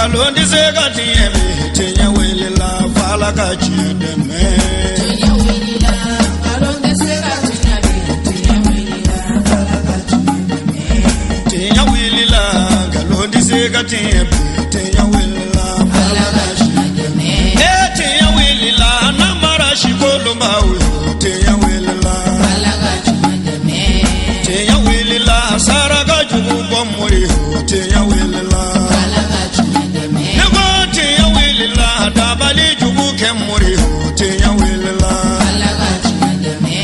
Nkalon tɛ se ka tiɲɛ bi, tiɲɛ wulila f'Ala ka tiɲɛ dɛmɛ. Tiɲɛ wulila, nkalon tɛ se ka tiɲɛ bi, tiɲɛ wulila, Ala ka tiɲɛ dɛmɛ. Tiɲɛ wulila, nkalon tɛ se ka tiɲɛ bi, tiɲɛ wulila Ala ka tiɲɛ dɛmɛ. E tiɲɛ wulila, namara si kolonbaw yo, tiɲɛ wulila. Ala ka tiɲɛ dɛmɛ. Tiɲɛ wulila, saraka jugu bɔ mori yo, tiɲɛ wulila. Ala ka tiɲɛ dɛmɛ. Ne ko tiɲɛ wulila, dabali jugu kɛ mori yo, tiɲɛ wulila. Ala ka tiɲɛ dɛmɛ.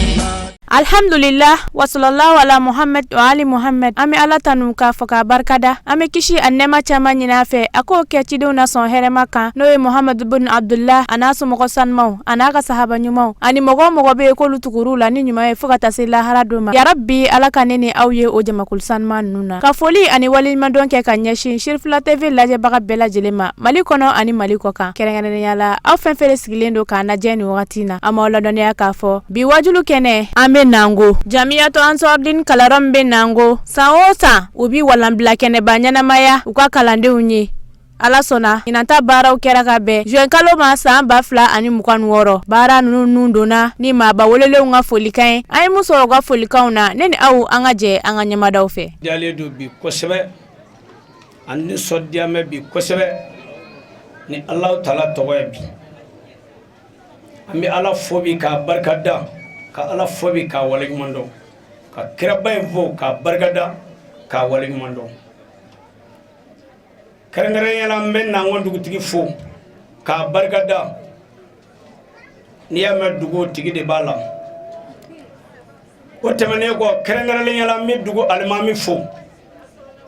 Alhamdulillah, wa sallallahu ala Muhammad wa ali Muhammad. An bɛ Ala tanu k'a fɔ k'a barikada. An bɛ kisi a nɛɛma caman ɲini a fɛ, a k'o kɛ cidenw na sɔn hɛrɛma kan, n'o ye Muhammadu bin Abdullah, a n'a somɔgɔ sanumaw, a n'a ka sahaba ɲumanw, ani mɔgɔ o mɔgɔ bɛ yen k'olu tugur'u la ni ɲuman ye fo ka taa se lahara don ma. Yarabi, Ala ka ne ni aw ye o jamakulu sanuman ninnu na. Ka foli ani waleɲumandɔn kɛ ka ɲɛsin Sirifila TV lajɛbaga bɛɛ lajɛlen ma, Mali kɔnɔ ani Mali kɔ kan, kɛrɛnkɛrɛnnenya la aw fɛn fɛn de sigilen don k'an lajɛ nin wagati na. An b'aw ladɔnniya k'a fɔ bi wajulu kɛnɛ, an bɛ Nango Jamiyatu Ansɔrdin kalanyɔrɔ min bɛ Nango, san o san u bi walanbila kɛnɛba ɲɛnamaya u ka kalandenw ye. Ala sɔnna, ɲinanta baaraw kɛra ka bɛn juin kalo ma san 2026. Baara ninnu nun donna ni maaba welelenw ka folikan ye. An ye mun sɔrɔ u ka folikanw na? Ne ni aw, an ka jɛ an ka ɲɛmadaw fɛ. Diyalen don bi kosɛbɛ, an nisɔndiyalen bɛ bi kosɛbɛ ni Alahu taala tɔgɔ ye. Bi an bɛ Ala fo bi k'a barika da, ka Ala fo bi k'a waleɲuman dɔn, ka kiraba in fo k'a barika da, k'a waleɲuman dɔn. Kɛrɛnkɛrɛnnenya la, n bɛ Nango dugutigi fo k'a barika da. N'i y'a mɛn dugu, tigi de b'a la. O tɛmɛnen kɔ, kɛrɛnkɛrɛnnenya la, n bɛ dugu alimami fo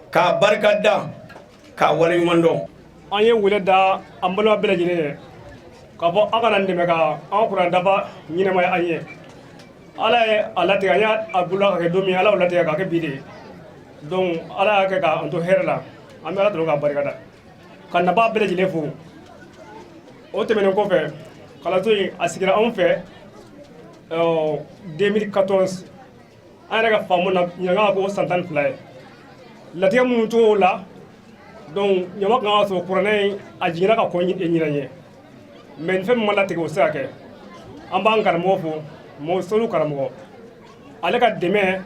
k'a barika da, k'a waleɲuman dɔn. An ye wele da an balima bɛɛ lajɛlen ye k'a fɔ aw kana dɛmɛ ka an kuran dafa ɲɛnamaya an ye. Ala ye a latigɛ, an y'a bolo ka kɛ don min, Ala y'o latigɛ k'a kɛ bi de ye. Donc Ala y'a kɛ k'an to hɛrɛ la, an bɛ Ala tanu k'a barikada, ka nabaa bɛɛ lajɛlen fo. O tɛmɛnen kɔfɛ, kalanso in a sigira anw fɛ 2014. An yɛrɛ ka faamu na, ɲinan ko san 12 ye latigɛ minnu to o la. Donc ɲama kan ka sɔrɔ kuranɛ in a jiginna ka kɔn ɲinan ɲɛ, mais fɛn min ma latigɛ, o tɛ se ka kɛ. An b'an karamɔgɔ fo, mɔ solu karamɔgɔ, ale ka dɛmɛ,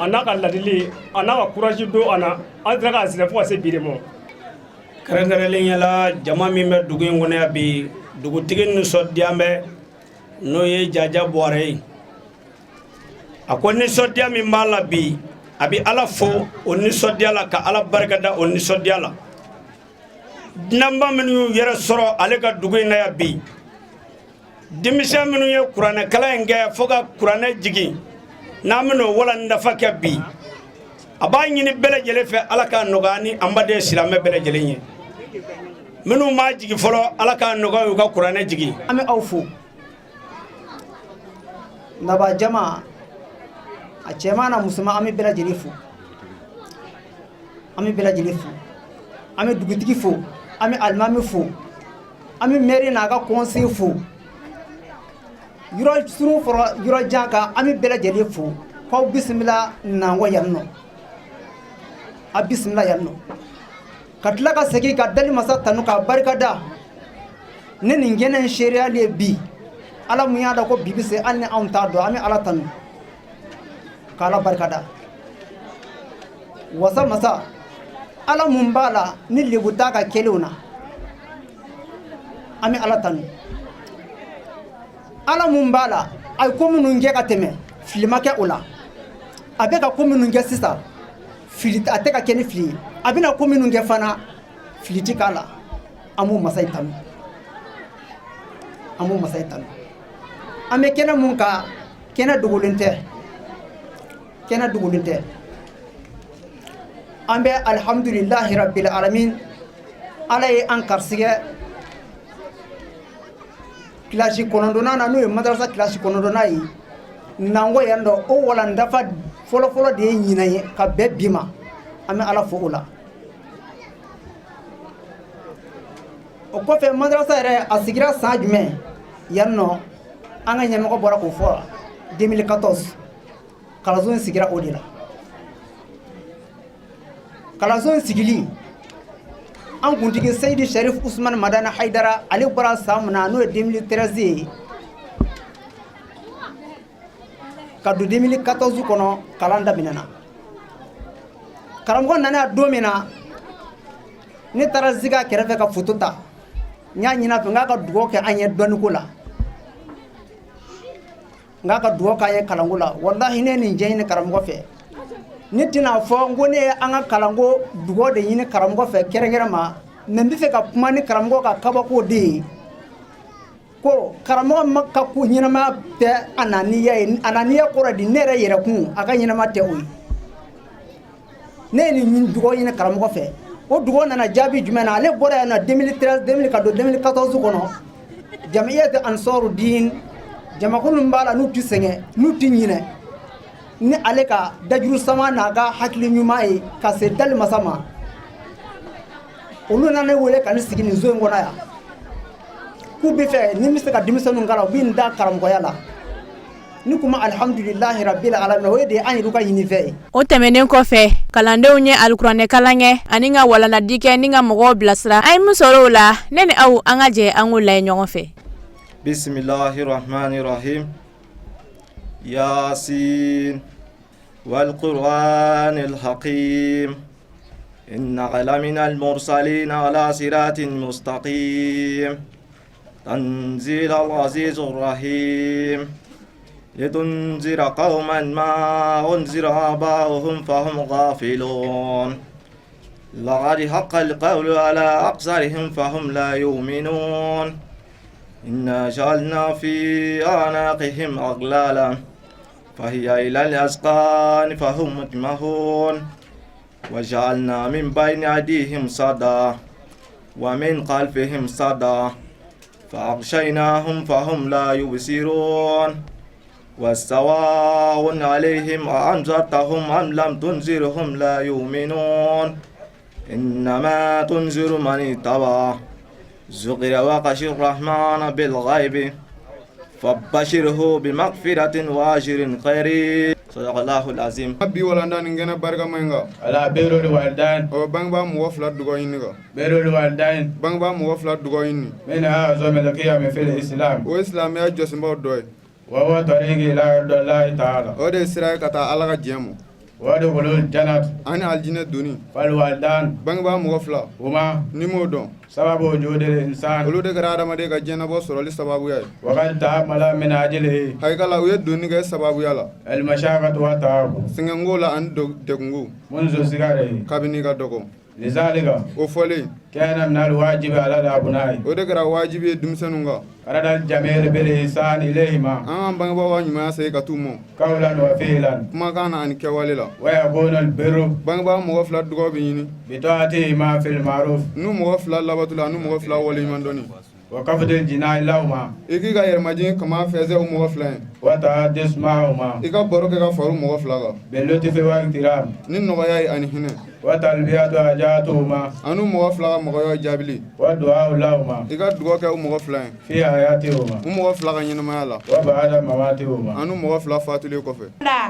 a n'a ka ladili, a n'a ka courage don an na, an sera k'a sira fo ka se bi de ma. Kɛrɛnkɛrɛnnenya la, jama min bɛ dugu in kɔnɔ yan bi, dugutigi nisɔndiya bɛ, n'o ye Jaja Buware ye. A ko nisɔndiya min b'a la bi, a bɛ Ala fo o nisɔndiya la, ka Ala barikada o nisɔndiya la. Dunanba minnu y'u yɛrɛ sɔrɔ ale ka dugu in na yan bi, denmisɛn minnu ye kuranɛkalan in kɛ fo ka kuranɛ jigin, n'an bɛna o walan dafa kɛ bi, a b'a ɲini bɛɛ lajɛlen fɛ, Ala k'a nɔgɔya ni an baden silamɛ bɛɛ lajɛlen ye. Minnu m'a jigin fɔlɔ, Ala k'a nɔgɔya u ka kuranɛ jigin. An bɛ aw fo, naba jama, a cɛman n'a musoman, an bɛ bɛɛ lajɛlen fo, an bɛ bɛɛ lajɛlen fo. An bɛ dugutigi fo, an bɛ alimami fo, an bɛ maire n'a ka conseil fo, yɔrɔ surun fɔra yɔrɔ jan kan, an bɛ bɛɛ lajɛlen fo k'aw bisimila Nangɔ yan nɔ, a bisimila yan nɔ. Ka tila ka segin ka dali masa tanu k'a barikada ni nin kɛnɛ in seereyali ye bi. Ala mun y'a dɔn ko bi bɛ se, hali ni anw t'a dɔn, an bɛ Ala tanu k'Ala barikada. Wasa masa Ala mun b'a la ni lebu t'a ka kɛlenw na, an bɛ Ala tanu. Ala mun b'a la, a ye ko minnu kɛ ka tɛmɛ, fili ma kɛ o la. A bɛ ka ko minnu kɛ sisan, fili a tɛ ka kɛ ni fili ye. A bɛna ko minnu kɛ fana, fili tɛ k'a la. An b'o masa in tanu, an b'o masa in tanu. An bɛ kɛnɛ mun kan, kɛnɛ dogolen tɛ, kɛnɛ dogolen tɛ. An bɛ alihamudulilahi rabbil alamin. Ala ye an garisɛgɛ kilasi 9nan na, n'o ye madarasa kilasi 9nan ye Nangɔ yan dɔ. O walan dafa fɔlɔfɔlɔ de ye ɲinan ye ka bɛn bi ma. An bɛ Ala fo o la. O kɔfɛ, madarasa yɛrɛ a sigira san jumɛn yan nɔ? An ka ɲɛmɔgɔ bɔra k'o fɔ, 2014 kalanso in sigira o de la. Kalanso in sigili An kuntigi Seyidi Sharif Usman Madani Haidara, ale bɔra san min na, n'o ye 2013 ye ka don 2014 kɔnɔ, kalan daminɛna. Karamɔgɔ nana don min na, ne taara sigi a kɛrɛfɛ ka foto ta. N y'a ɲini a fɛ n k'a ka dugawu kɛ an ye dɔnniko la, n k'a ka dugawu k'an ye kalanko la. Walahi, ne nin jɛ ɲini karamɔgɔ fɛ. Ne tɛna fɔ n ko ne ye an ka kalanko dugawu de ɲini karamɔgɔ fɛ kɛrɛnkɛrɛn ma, mais n bɛ fɛ ka kuma ni karamɔgɔ ka kabako de ye, ko karamɔgɔ ma ka ko ɲɛnama tɛ ananiya ye. Ananiya kɔrɔ di? Ne yɛrɛ yɛrɛkun, a ka ɲɛnama tɛ o ye. Ne ye nin dugawu ɲini karamɔgɔ fɛ, o dugawu nana jaabi jumɛn na? Ale bɔra yan nɔ 2013 2000 ka don 2014 kɔnɔ. Jamiyat Ansɔru Din, jamakulu min b'a la, n'u tɛ sɛgɛn, n'u tɛ ɲinɛ, ni ale ka dajuru sama n'a ka hakili ɲuman ye ka se dali masa ma, olu nana ne wele ka ne sigi nin so in kɔnɔ yan, k'u bɛ fɛ ni n bɛ se ka denmisɛnninw kalan, u bɛ n da karamɔgɔya la. Ni kuma alhamdulilahi rabbil alamin, o ye de an yɛrɛ ka ɲinifɛn ye. O tɛmɛnen kɔfɛ, kalandenw ye alikuranɛ kalan kɛ ani ka walanadi kɛ ni ka mɔgɔw bilasira. An ye min sɔrɔ o la, ne ni aw, an ka jɛ an k'o lajɛ ɲɔgɔn fɛ. Bisimilahi rahmani rahim. Yasin wal qur'anil hakim innaka laminal mursalin ala siratin mustaqim tanzil al azizur rahim litunzira qauman ma unzira aba'uhum fahum ghafilun laqad haqqal qawlu ala aktharihim fahum la yu'minun inna ja'alna fi a'naqihim aghlala fahiya ila al-azqani fahum mukmahun wa ja'alna min bayni aydihim sada wa min khalfihim sada فأغشيناهم فهم لا يبصرون وسواء عليهم أأنذرتهم أم لم تنذرهم لا يؤمنون إنما تنذر من اتبع الذكر وخشي الرحمن بالغيب فبشره بمغفرة وأجر كريم صدق الله العظيم. Bi walanda nin kɛnɛ barikama in kan, على بر الوالدين. O bangebaa mɔgɔ fila dugawu ɲini kan. بر الوالدين Bangebaa mɔgɔ fila dugawu ɲini, من أعظم القيم في الإسلام. O ye silamɛya jɔsenbaw dɔ ye. وهو طريق إلى رضا الله تعالى. O de ye sira ye ka taa Ala ka diɲɛ ma ودخول الجنة. ani alijinɛ donni. فالوالدان Bangebaa mɔgɔ fila, هما ni m'o dɔn, سبب وجود الإنسان. olu de kɛra adamaden ka diɲɛnabɔ sɔrɔli sababuya ye. وقد تحمل من أجله Hakika la, u ye donni kɛ sababuya la المشقة والتعب sɛgɛnko la ani degunko منذ صغره. kabini i ka dɔgɔ. لذلك O fɔlen, كان من الواجب على الأبناء o de kɛra wajibi ye denmisɛnninw kan رد الجميل بالإحسان إليهما an k'an bangebaaw ka ɲumanya segin ka t'u ma قولا وفعلا. kumakan na ani kɛwale la. ويكون البر Bangebaa mɔgɔ fila dugawu bɛ ɲini بطاعتهما في المعروف n'u mɔgɔ fila labatula n'u mɔgɔ fila waleɲuman dɔnni, وخفض الجناح لهما i k'i ka yɛrɛmajigin kama fɛnsɛ o mɔgɔ fila ye, والتحدث معهما i ka baro kɛ ka far'u mɔgɔ fila kan باللطف والاحترام ni nɔgɔya ye ani hinɛ, وتلبية حاجاتهما ani mɔgɔ fila ka mɔgɔya jaabili, والدعاء لهما i ka dugawu kɛ u mɔgɔ fila ye في حياتهما u mɔgɔ fila ka ɲɛnamaya la وبعد مماتهما. ani mɔgɔ fila fatulen kɔfɛ.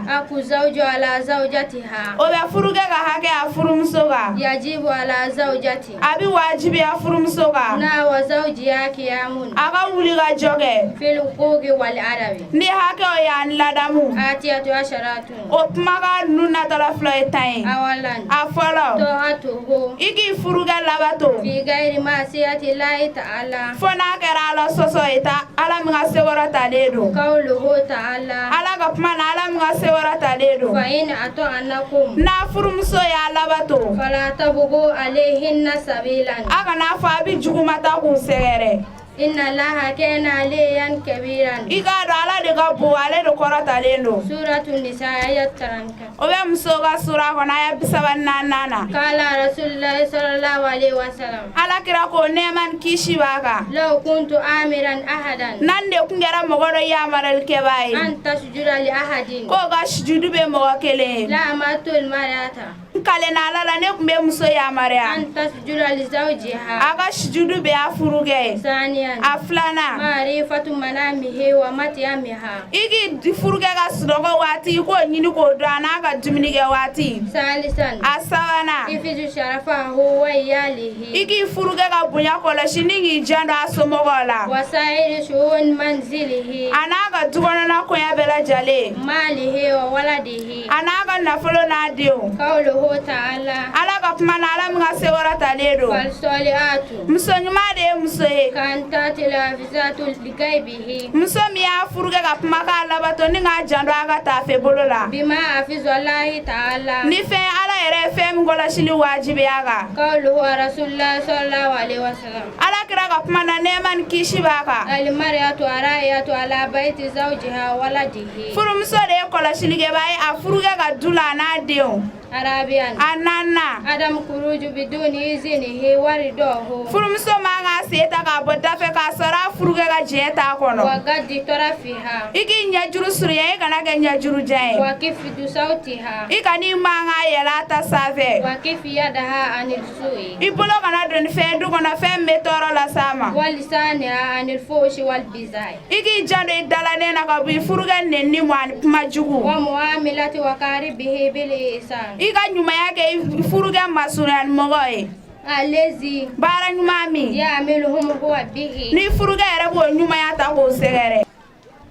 حق الزوج على زوجتها. O bɛ furukɛ ka hakɛ a furumuso kan. يجب على زوجته A bɛ wajibiya furumuso kan na وزوجها قيام a ka wuli ka jɔ kɛ في الحقوق والأدب. ni hakɛw ye ani ladamu. آتية عشرات. O kumakan ninnu natɔla filɛ ye 10 ye. أولا A fɔlɔ, طاعته i k'i furukɛ labato في غير معصية الله تعالى. fo n'a kɛra Ala sɔsɔ ye ta, Ala min ka sekɔrɔ talen don. قوله تعالى Ala ka kuma na, Ala min ka sekɔrɔ talen don: فإن أطعنكم n'a furumuso y'a labato, فلا تبغوا عليهن سبيلا. a kana fɔ a bɛ juguma ta k'u sɛgɛrɛ. إن الله كان عليا كبيرا. I k'a dɔn Ala de ka bon, ale de kɔrɔtalen don. سورة النساء آية 34. O bɛ musow ka sura kɔnɔ, aya 34nan na. قال رسول الله صلى الله عليه وسلم Ala kira ko, nɛɛma ni kisi b'a kan: لو كنت آمرا أحدا n'an de kun kɛra mɔgɔ dɔ yamaruyalikɛbaa ye أن تسجد لأحد k'o ka sujudu bɛ mɔgɔ kelen ye, لأمرت المرأة n N kalenna Ala la, ne tun bɛ muso yamaruya An tasjuda li zawjiha. A ka sujudu bɛ a furukɛ ye. Saniyan. A filanan, Ma'rifatu manamihi wa matyamiha. I k'i furukɛ ka sunɔgɔ waati, i k'o ɲini k'o dɔn, a n'a ka dumunikɛ waati. Salisan. A sabanan, Hifizu sharafahu wa iyalihi. I k'i furukɛ ka bonya kɔlɔsi ni k'i janto a somɔgɔw la, Wa sa'iri shu'un manzilihi. A n'a ka dukɔnɔna koɲɛ bɛɛ lajɛlen, Malihi wa waladihi. A n'a ka nafolo n'a denw. Qawluhu ta'ala. Ala ka kuma na, Ala min ka sekɔrɔtalen don, Falsaliatu. Muso ɲuman de ye muso ye, Kantati lafizatu ligaibihi. Muso min y'a furukɛ ka kumakan labato ni k'a janto a ka taafe bolo la, Bima hafizallahi ta'ala. Ni fɛn Ala yɛrɛ ye fɛn min kɔlɔsili wajibiya kan. Qawluhu rasulullah sallallahu alaihi wasallam. Ala kira ka kuma na, nɛɛma ni kisi b'a kan, Almar'atu ra'iyatu ala baiti zawjiha wa waladihi. Furumuso de ye kɔlɔsilikɛbaa ye a furukɛ ka du la, a n'a denw. Arabian. A naaninan, Adam kuruju biduni izinihi wa ridahu. Furumuso man k'a sen ta k'a bɔ dafɛ k'a sɔrɔ a furukɛ ka diɲɛ t'a kɔnɔ. Wa gaddi tarafiha. I k'i ɲɛjuru surunya, i kana kɛ ɲɛjuru jan ye. Wa kifdu sawtiha. I kan'i mankan yɛlɛ a ta sanfɛ. Wa kifi yadaha anil su'i. I bolo kana don ni fɛn du kɔnɔ, fɛn min bɛ tɔɔrɔ las'a ma. Wa lisaniha anil fuhshi wal bizai. I k'i janto i dalanen na ka bɔ i furukɛ nenni ma ani kuma jugu. Wa muamilati wa qaribihi bil ihsan. I ka ɲumanya kɛ i furukɛ masurunya ni mɔgɔ ye. Allazi. Baara ɲuman min Ya'miluhum huwa bihi. Ni furukɛ yɛrɛ b'o ɲumanya ta k'o sɛgɛrɛ.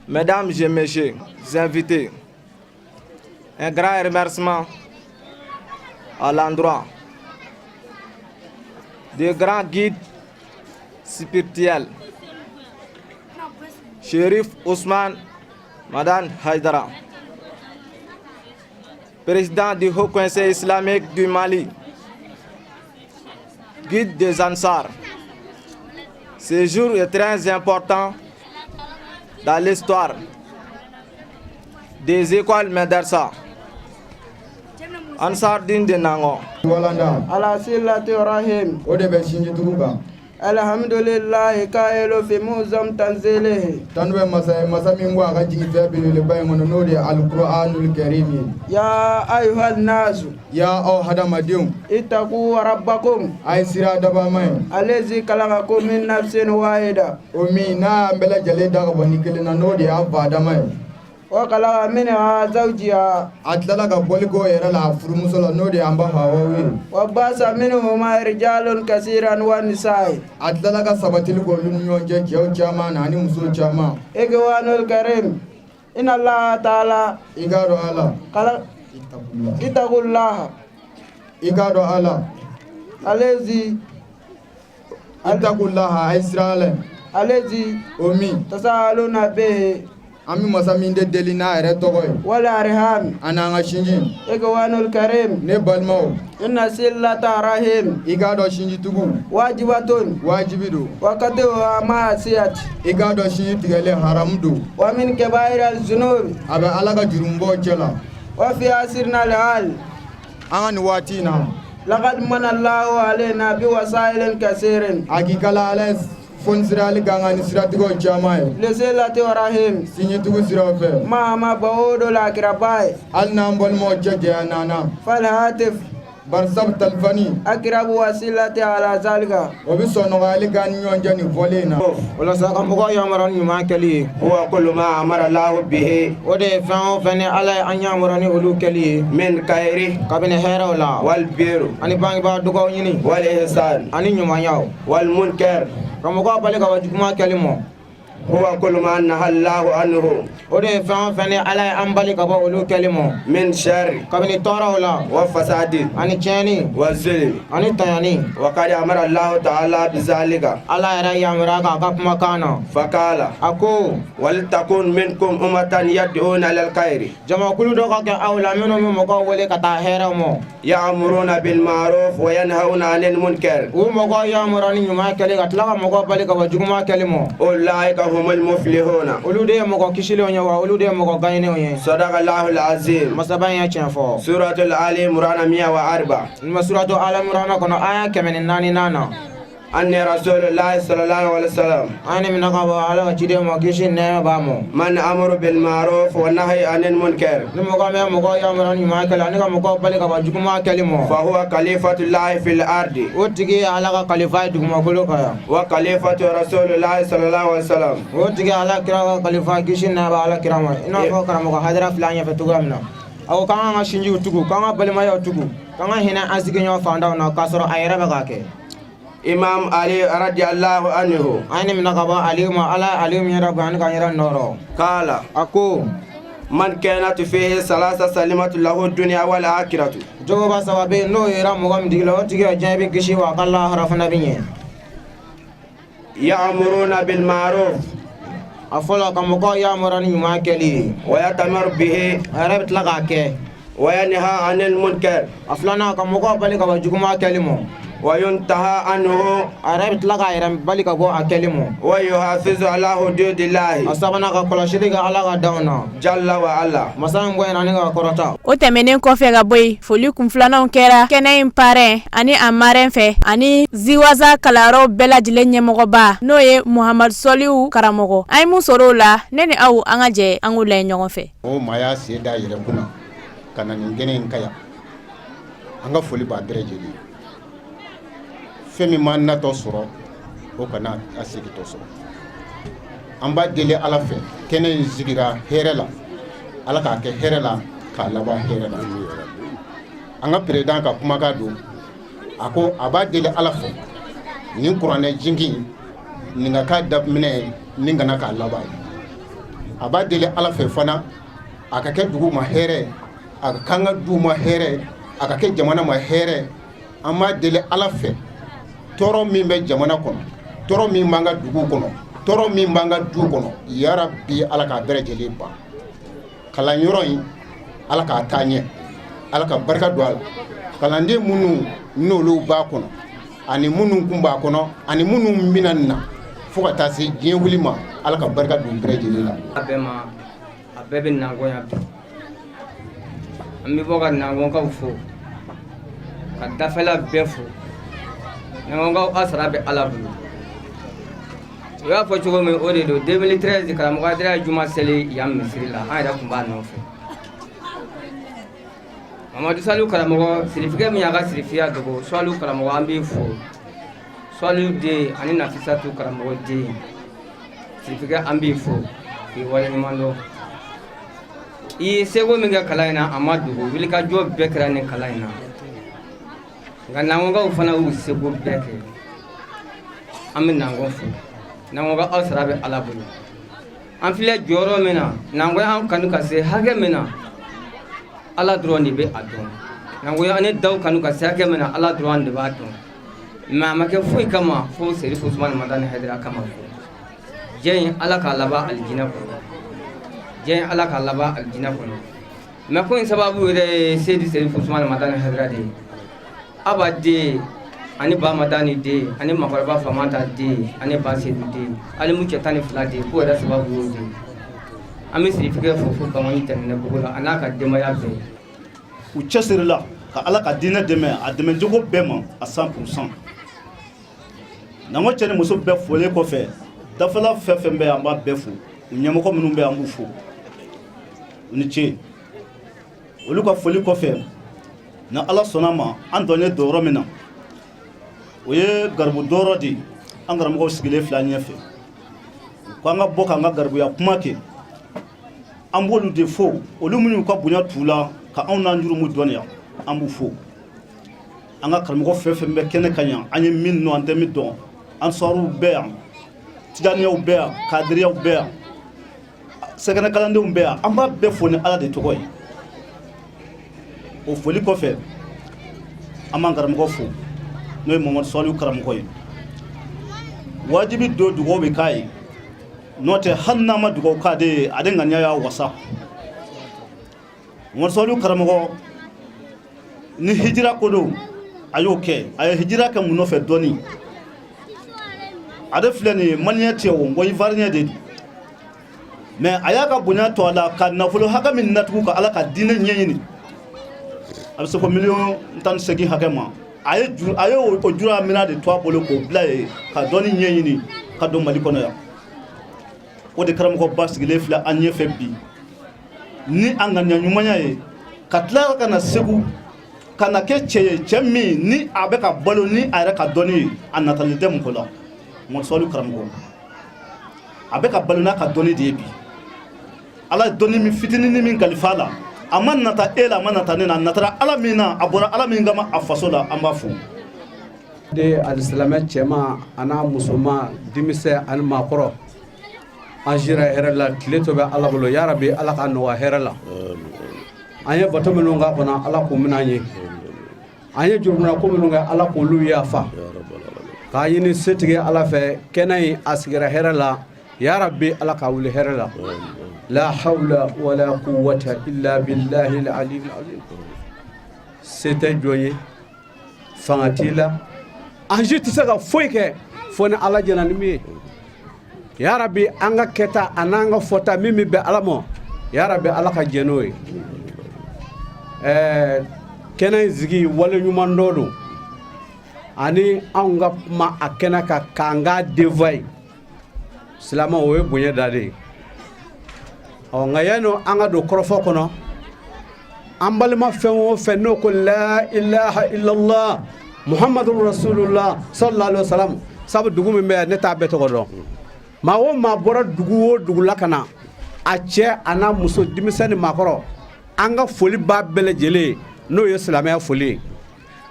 Mesdames et messieurs, invités, un grand remerciement à l'endroit du grand guide spirituel, Chérif Ousmane Madani Haïdara, président du Haut Conseil islamique du Mali, guide des Ansars. Ce jour est très important dans l'histoire des écoles Médersa Ansar Dine de Nango. Walanda. Ala silati rahim. O de bɛ sinjitugu kan. Alhamdulillahi kailu fi muzam tanzilihi. Tanu bɛ masa ye, masa min ko a ka jigin fɛn belebeleba in kɔnɔ, n'o de ye Alikuranul Karim ye. Ya ayuhal nasu. Ya aw hadamadenw. Ittaqu rabbakum. A ye siran dabama ye. Allazi khalaqakum min nafsin wahida. O min n'a y'an bɛɛ lajɛlen da ka bɔ ni kelen na, n'o de y'an fa Adama ye. Wa khalaqa minha zawjiha. A tilala ka bɔli k'o yɛrɛ la a furumuso la, n'o de y'an ba Hawa ye. Wa basa minhuma rijalun kasiran wa nisaa. A tilala ka sabatili k'olu ni ɲɔgɔn cɛ, cɛw caman na ani musow caman. Ikhwanul karim. Inna Allaha ta'ala. I k'a dɔn Ala. Kala ittaqullaha. I k'a dɔn Ala. Allazi. Ittaqullaha, a ye siran Ala. Allazi. O min. Tasaaluna bihi. An bɛ masa min de deli n'a yɛrɛ tɔgɔ ye. Wal arham. A n'an ka sinji. Ikhwanul karim. Ne balimaw. Inna silata rahim. I k'a dɔn sinjitugu. Wajibatun. Wajibi don. Wa qati'uha ma'asiyat. I k'a dɔn sinji tigɛlen haramu don. Wa min kabair al-zunub. A bɛ Ala ka jurumubaw cɛ la. Wa fi asirna al-hal. An ka nin waati in na. Laqad manna Allahu alayna bi wasailin kasirin. Hakikala Ala ye fonisirali kan ka ni siratigɛw caman ye. Lisilati rahim. Sinjitugu siraw fɛ. Mahama ba'udul akrabai. Hali n'an balimaw cɛ janya na. Fal hatif. Barisabu talifani. Akrabu wasilati ala zalika. O bɛ sɔn nɔgɔyali k'an ni ɲɔgɔn cɛ nin fɔlen in na. Walasa ka mɔgɔw yamaru ni ɲuman kɛli ye. Huwa kullu ma amara Allahu bihi. O de ye fɛn o fɛn ni Ala ye an yamaru ni olu kɛli ye. Min khairi. Kabini hɛrɛw la. Wal birru. Ani bangebaa dugaw ɲini. Wal ihsan. Ani ɲumanyaw. Wal munkar. Ka mɔgɔw bali ka bɔ juguman kɛli ma. Huwa kullu ma naha Allahu anhu. O de ye fɛn o fɛn ni Ala ye an bali ka bɔ olu kɛli ma. Min sharri. Kabini tɔɔrɔw la. Wa fasadi. Ani tiɲɛni. Wa zulmi. Ani tɔɲɔni. Wa qad amara Allahu ta'ala bizalika. Ala yɛrɛ yamaruya k'a ka kumakan na. Fakala. A ko. Wal takun minkum ummatan yad'una lil khairi. Jamakulu dɔ ka kɛ aw la minnu bɛ mɔgɔw wele ka taa hɛrɛ ma. Ya'muruna bil ma'ruf wa yanhauna 'anil munkar. U mɔgɔw yamaruya ni ɲuman kɛli ka tila ka mɔgɔw bali ka bɔ juguman kɛli ma. Ulaika humul muflihuna. Olu de ye mɔgɔ kisilenw ye wa olu de ye mɔgɔ gagnenw ye. Sadaqallahu al-azim. Masaba in ye tiɲɛ fɔ. Suratul Ali Imran 104. Nin bɛ suratu Ali Imran kɔnɔ aya 104 na. أن رسول الله صلى الله عليه وسلم. An ye minɛ ka bɔ Ala ka ciden ma, kisi ni nɛɛma b'a ma. من أمر بالمعروف والنهي عن المنكر. Ni mɔgɔ min ye mɔgɔw yamaruya ni ɲuman kɛli ani ka mɔgɔw bali ka bɔ juguman kɛli ma. فهو خليفة الله في الأرض. O tigi ye Ala ka kalifa ye dugumakolo kan yan. وخليفة رسول الله صلى الله عليه وسلم. O tigi ye Ala kira ka kalifa, kisi ni nɛɛma bɛ Ala kira ma. I n'a fɔ karamɔgɔ Hayidara filɛ an ɲɛfɛ cogoya min na. A ko k'an k'an ka sinjiw tugu, k'an ka balimayaw tugu, k'an ka hinɛ an sigiɲɔgɔn fantanw na k'a sɔrɔ a yɛrɛ bɛ k'a kɛ. Imam Ali رضي الله عنه. An ye minɛ ka bɔ Aliyu ma, Ala ye Aliyu min yɛrɛ bonya ni k'a yɛrɛ nɔrɔ. قال. A ko. من كانت فيه ثلاثة سلمت له الدنيا والآخرة. Jogoba saba bɛ yen, n'o yera mɔgɔ min tigi la, o tigi ka diɲɛ bɛ kisi wa a ka lahara fana bɛ ɲɛ. يأمرون بالمعروف. A fɔlɔ, ka mɔgɔw yamaruya ni ɲuman kɛli ye. ويأتمر به. A yɛrɛ bɛ tila k'a kɛ. وينهى عن المنكر. A filanan, ka mɔgɔw bali ka bɔ juguman kɛli ma. وينتهى عنه. A yɛrɛ bɛ tila k'a yɛrɛ bali ka bɔ a kɛli ma. ويحافظ على حدود الله. A sabanan, ka kɔlɔsili kɛ Ala ka danw na. جل وعلا. Masa min bɔ yen ani ka kɔrɔta. O tɛmɛnen kɔfɛ ka bɔ yen, foli kun filananw kɛra kɛnɛ in parrain ani a marraine fɛ ani Ziwaza kalanyɔrɔw bɛɛ lajɛlen ɲɛmɔgɔba, n'o ye Muhamadu Sɔliw karamɔgɔ. An ye mun sɔrɔ o la, ne ni aw, an ka jɛ an k'o layɛ ɲɔgɔn fɛ. O maa y'a sen da yɛrɛ kunna ka na nin kɛnɛ in ka yan, an ka foli b'a bɛɛ lajɛlen ye. Fɛn min m'an natɔ sɔrɔ, o kana a segintɔ sɔrɔ. An b'a deli Ala fɛ, kɛnɛ in sigira hɛrɛ la, Ala k'a kɛ hɛrɛ la k'a laban hɛrɛ la. An ka président ka kumakan don, a ko a b'a deli Ala fɛ, nin kuranɛ jigin nin ka k'a daminɛ ye, nin kana k'a laban ye. A b'a deli Ala fɛ fana, a ka kɛ dugu ma hɛrɛ, a ka k'an ka du ma hɛrɛ, a ka kɛ jamana ma hɛrɛ. An b'a deli Ala fɛ, tɔɔrɔ min bɛ jamana kɔnɔ, tɔɔrɔ min b'an ka dugu kɔnɔ, tɔɔrɔ min b'an ka du kɔnɔ, yarabi Ala k'a bɛɛ lajɛlen ban. Kalanyɔrɔ in, Ala k'a taa ɲɛ, Ala ka barika don a la. Kalanden minnu n'olu b'a kɔnɔ ani minnu kun b'a kɔnɔ ani minnu bɛna na fo ka taa se diɲɛ wuli ma, Ala ka barika don bɛɛ lajɛlen la. A bɛɛ ma, a bɛɛ bɛ Nagɔn yan bi. An bɛ bɔ ka Nagɔnkaw fo, ka dafɛla bɛɛ fo. Nagɔnkaw, a sara bɛ Ala bolo. U y'a fɔ cogo min, o de don. 2013, karamɔgɔ Hayidara ye juma seli yan misiri la, an yɛrɛ tun b'a nɔfɛ. Mamadu Saliu karamɔgɔ, sirifikɛ min y'a ka sirifiya dogo, Saliu karamɔgɔ, an b'i fo. Saliu den ani Nafisatu karamɔgɔ den, sirifikɛ, an b'i fo k'i waleɲuman dɔn. I ye seko min kɛ kalan in na, a ma dogo. Wulikajɔ bɛɛ kɛra nin kalan in na, nka Nagɔnkaw fana y'u seko bɛɛ kɛ. An bɛ Nagɔn fo. Nagɔnkaw, aw sara bɛ Ala bolo. An filɛ jɔyɔrɔ min na, Nagɔn y'an kanu ka se hakɛ min na, Ala dɔrɔn de bɛ a dɔn. Nagɔn y'an daw kanu ka se hakɛ min na, Ala dɔrɔn de b'a dɔn. Mais a ma kɛ foyi kama fo Serifu Usumani Madani Hayidara kama. Diɲɛ in, Ala k'a laban alijinɛ kɔnɔ. Diɲɛ in, Ala k'a laban alijinɛ kɔnɔ. Mais ko in sababu yɛrɛ ye Seyidi Serifu Usumani Madani Hayidara de ye. Aba den ani ba Madani den ani makɔrɔba Famanta den ani ba Sedu den, alimu cɛ 12 den, ko yɛrɛ sababu y'o de ye. An bɛ sirifikɛ fo fo Bangoni tɛnɛnɛbugu la, a n'a ka denbaya bɛɛ. U cɛsirila ka Ala ka diinɛ dɛmɛ a dɛmɛcogo bɛɛ ma a 100%. Nangɔ cɛ ni muso bɛɛ folen kɔfɛ, dafɛla fɛn fɛn bɛ, an b'a bɛɛ fo. U ɲɛmɔgɔ minnu bɛ, an b'u fo, u ni ce. Olu ka foli kɔfɛ, ni Ala sɔnna ma, an dɔn ye dɔyɔrɔ min na, o ye garibu dɔyɔrɔ de ye. An karamɔgɔw sigilen fila ɲɛfɛ, u ko an ka bɔ k'an ka garibuya kuma kɛ. An b'olu de fo, olu minnu ka bonya t'u la ka anw n'an jurumu dɔnniya, an b'u fo. An ka karamɔgɔ fɛn fɛn bɛ kɛnɛ kan yan, an ye min dɔn, an tɛ min dɔn, ansariw bɛ yan, tijaniyaw bɛ yan, kadiriyaw bɛ yan, sɛgɛnɛ kalandenw bɛ yan, an b'a bɛɛ fo ni Ala de tɔgɔ ye. O foli kɔfɛ, an b'an karamɔgɔ fo, n'o ye Mamadu Saliu karamɔgɔ ye. Wajibi don dugawu bɛ k'a ye, n'o tɛ hali n'a ma dugawu k'ade ye, ale ŋaniya y'a wasa. Mamadu Saliu karamɔgɔ, ni hijira ko don, a y'o kɛ. A ye hijira kɛ mun nɔfɛ? Dɔɔni. Ale filɛ nin ye, malien tɛ o, n ko ivoirien de don, mais a y'a ka bonya to a la ka nafolo hakɛ min natugu ka Ala ka diinɛ ɲɛɲini, a bɛ se fɔ miliyɔn 18 hakɛ ma. A ye juru, a ye o jura minɛn de to a bolo k'o bila yen ka dɔnni ɲɛɲini ka don Mali kɔnɔ yan. O de karamɔgɔba sigilen filɛ an ɲɛfɛ bi ni a ŋaniya ɲumanya ye, ka tila ka na Segu ka na kɛ cɛ ye, cɛ min ni a bɛ ka balo ni a yɛrɛ ka dɔnni ye. A natalen tɛ mɔgɔ la. Mamadu Salihu karamɔgɔ, a bɛ ka balo n'a ka dɔnni de ye bi. Ala ye dɔnni min fitininin min kalifa a la, a ma nata e la, a ma nata ne na, a natara Ala min na, a bɔra Ala min kama a faso la, an b'a fo. De alisilamɛ cɛman an'a musoman, denmisɛn ani maakɔrɔ, an sira hɛrɛ la. Tile tɔ bɛ Ala bolo. Yarabi, Ala ka nɔgɔya hɛrɛ la. An ye bato minnu k'a kɔnɔ, Ala k'u minɛ an ye. An ye jurumuna ko minnu kɛ, Ala k'olu yafa. K'a ɲini setigi Ala fɛ, kɛnɛ in a sigira hɛrɛ la. Yarabi, Ala k'a wuli hɛrɛ la. La hawla wala quwwata illa billahi al-ali azim. Se tɛ jɔn ye, fanga t'i la, an si tɛ se ka foyi kɛ fo ni Ala jɛnna ni min ye. Yarabi, an ka kɛta an'an ka fɔta min bɛ bɛn Ala ma, yarabi, Ala ka jɛn n'o ye. Ɛɛ, kɛnɛ in sigi wale ɲuman dɔ don ani anw ka kuma a kɛnɛ kan k'an ka denfa ye silamɛ, o ye bonya da de ye. Ɔ, nka yanni an ka don kɔrɔfɔ kɔnɔ, an balima fɛn o fɛn n'o ko la ilaha illallah muhammadu rasulullah sallallahu alaihi wasallam, sabu dugu min bɛ yan, ne t'a bɛɛ tɔgɔ dɔn. Maa o maa bɔra dugu o dugu la ka na, a cɛ a n'a muso, denmisɛn ni maakɔrɔ, an ka foli b'a bɛɛ lajɛlen ye, n'o ye silamɛya foli ye,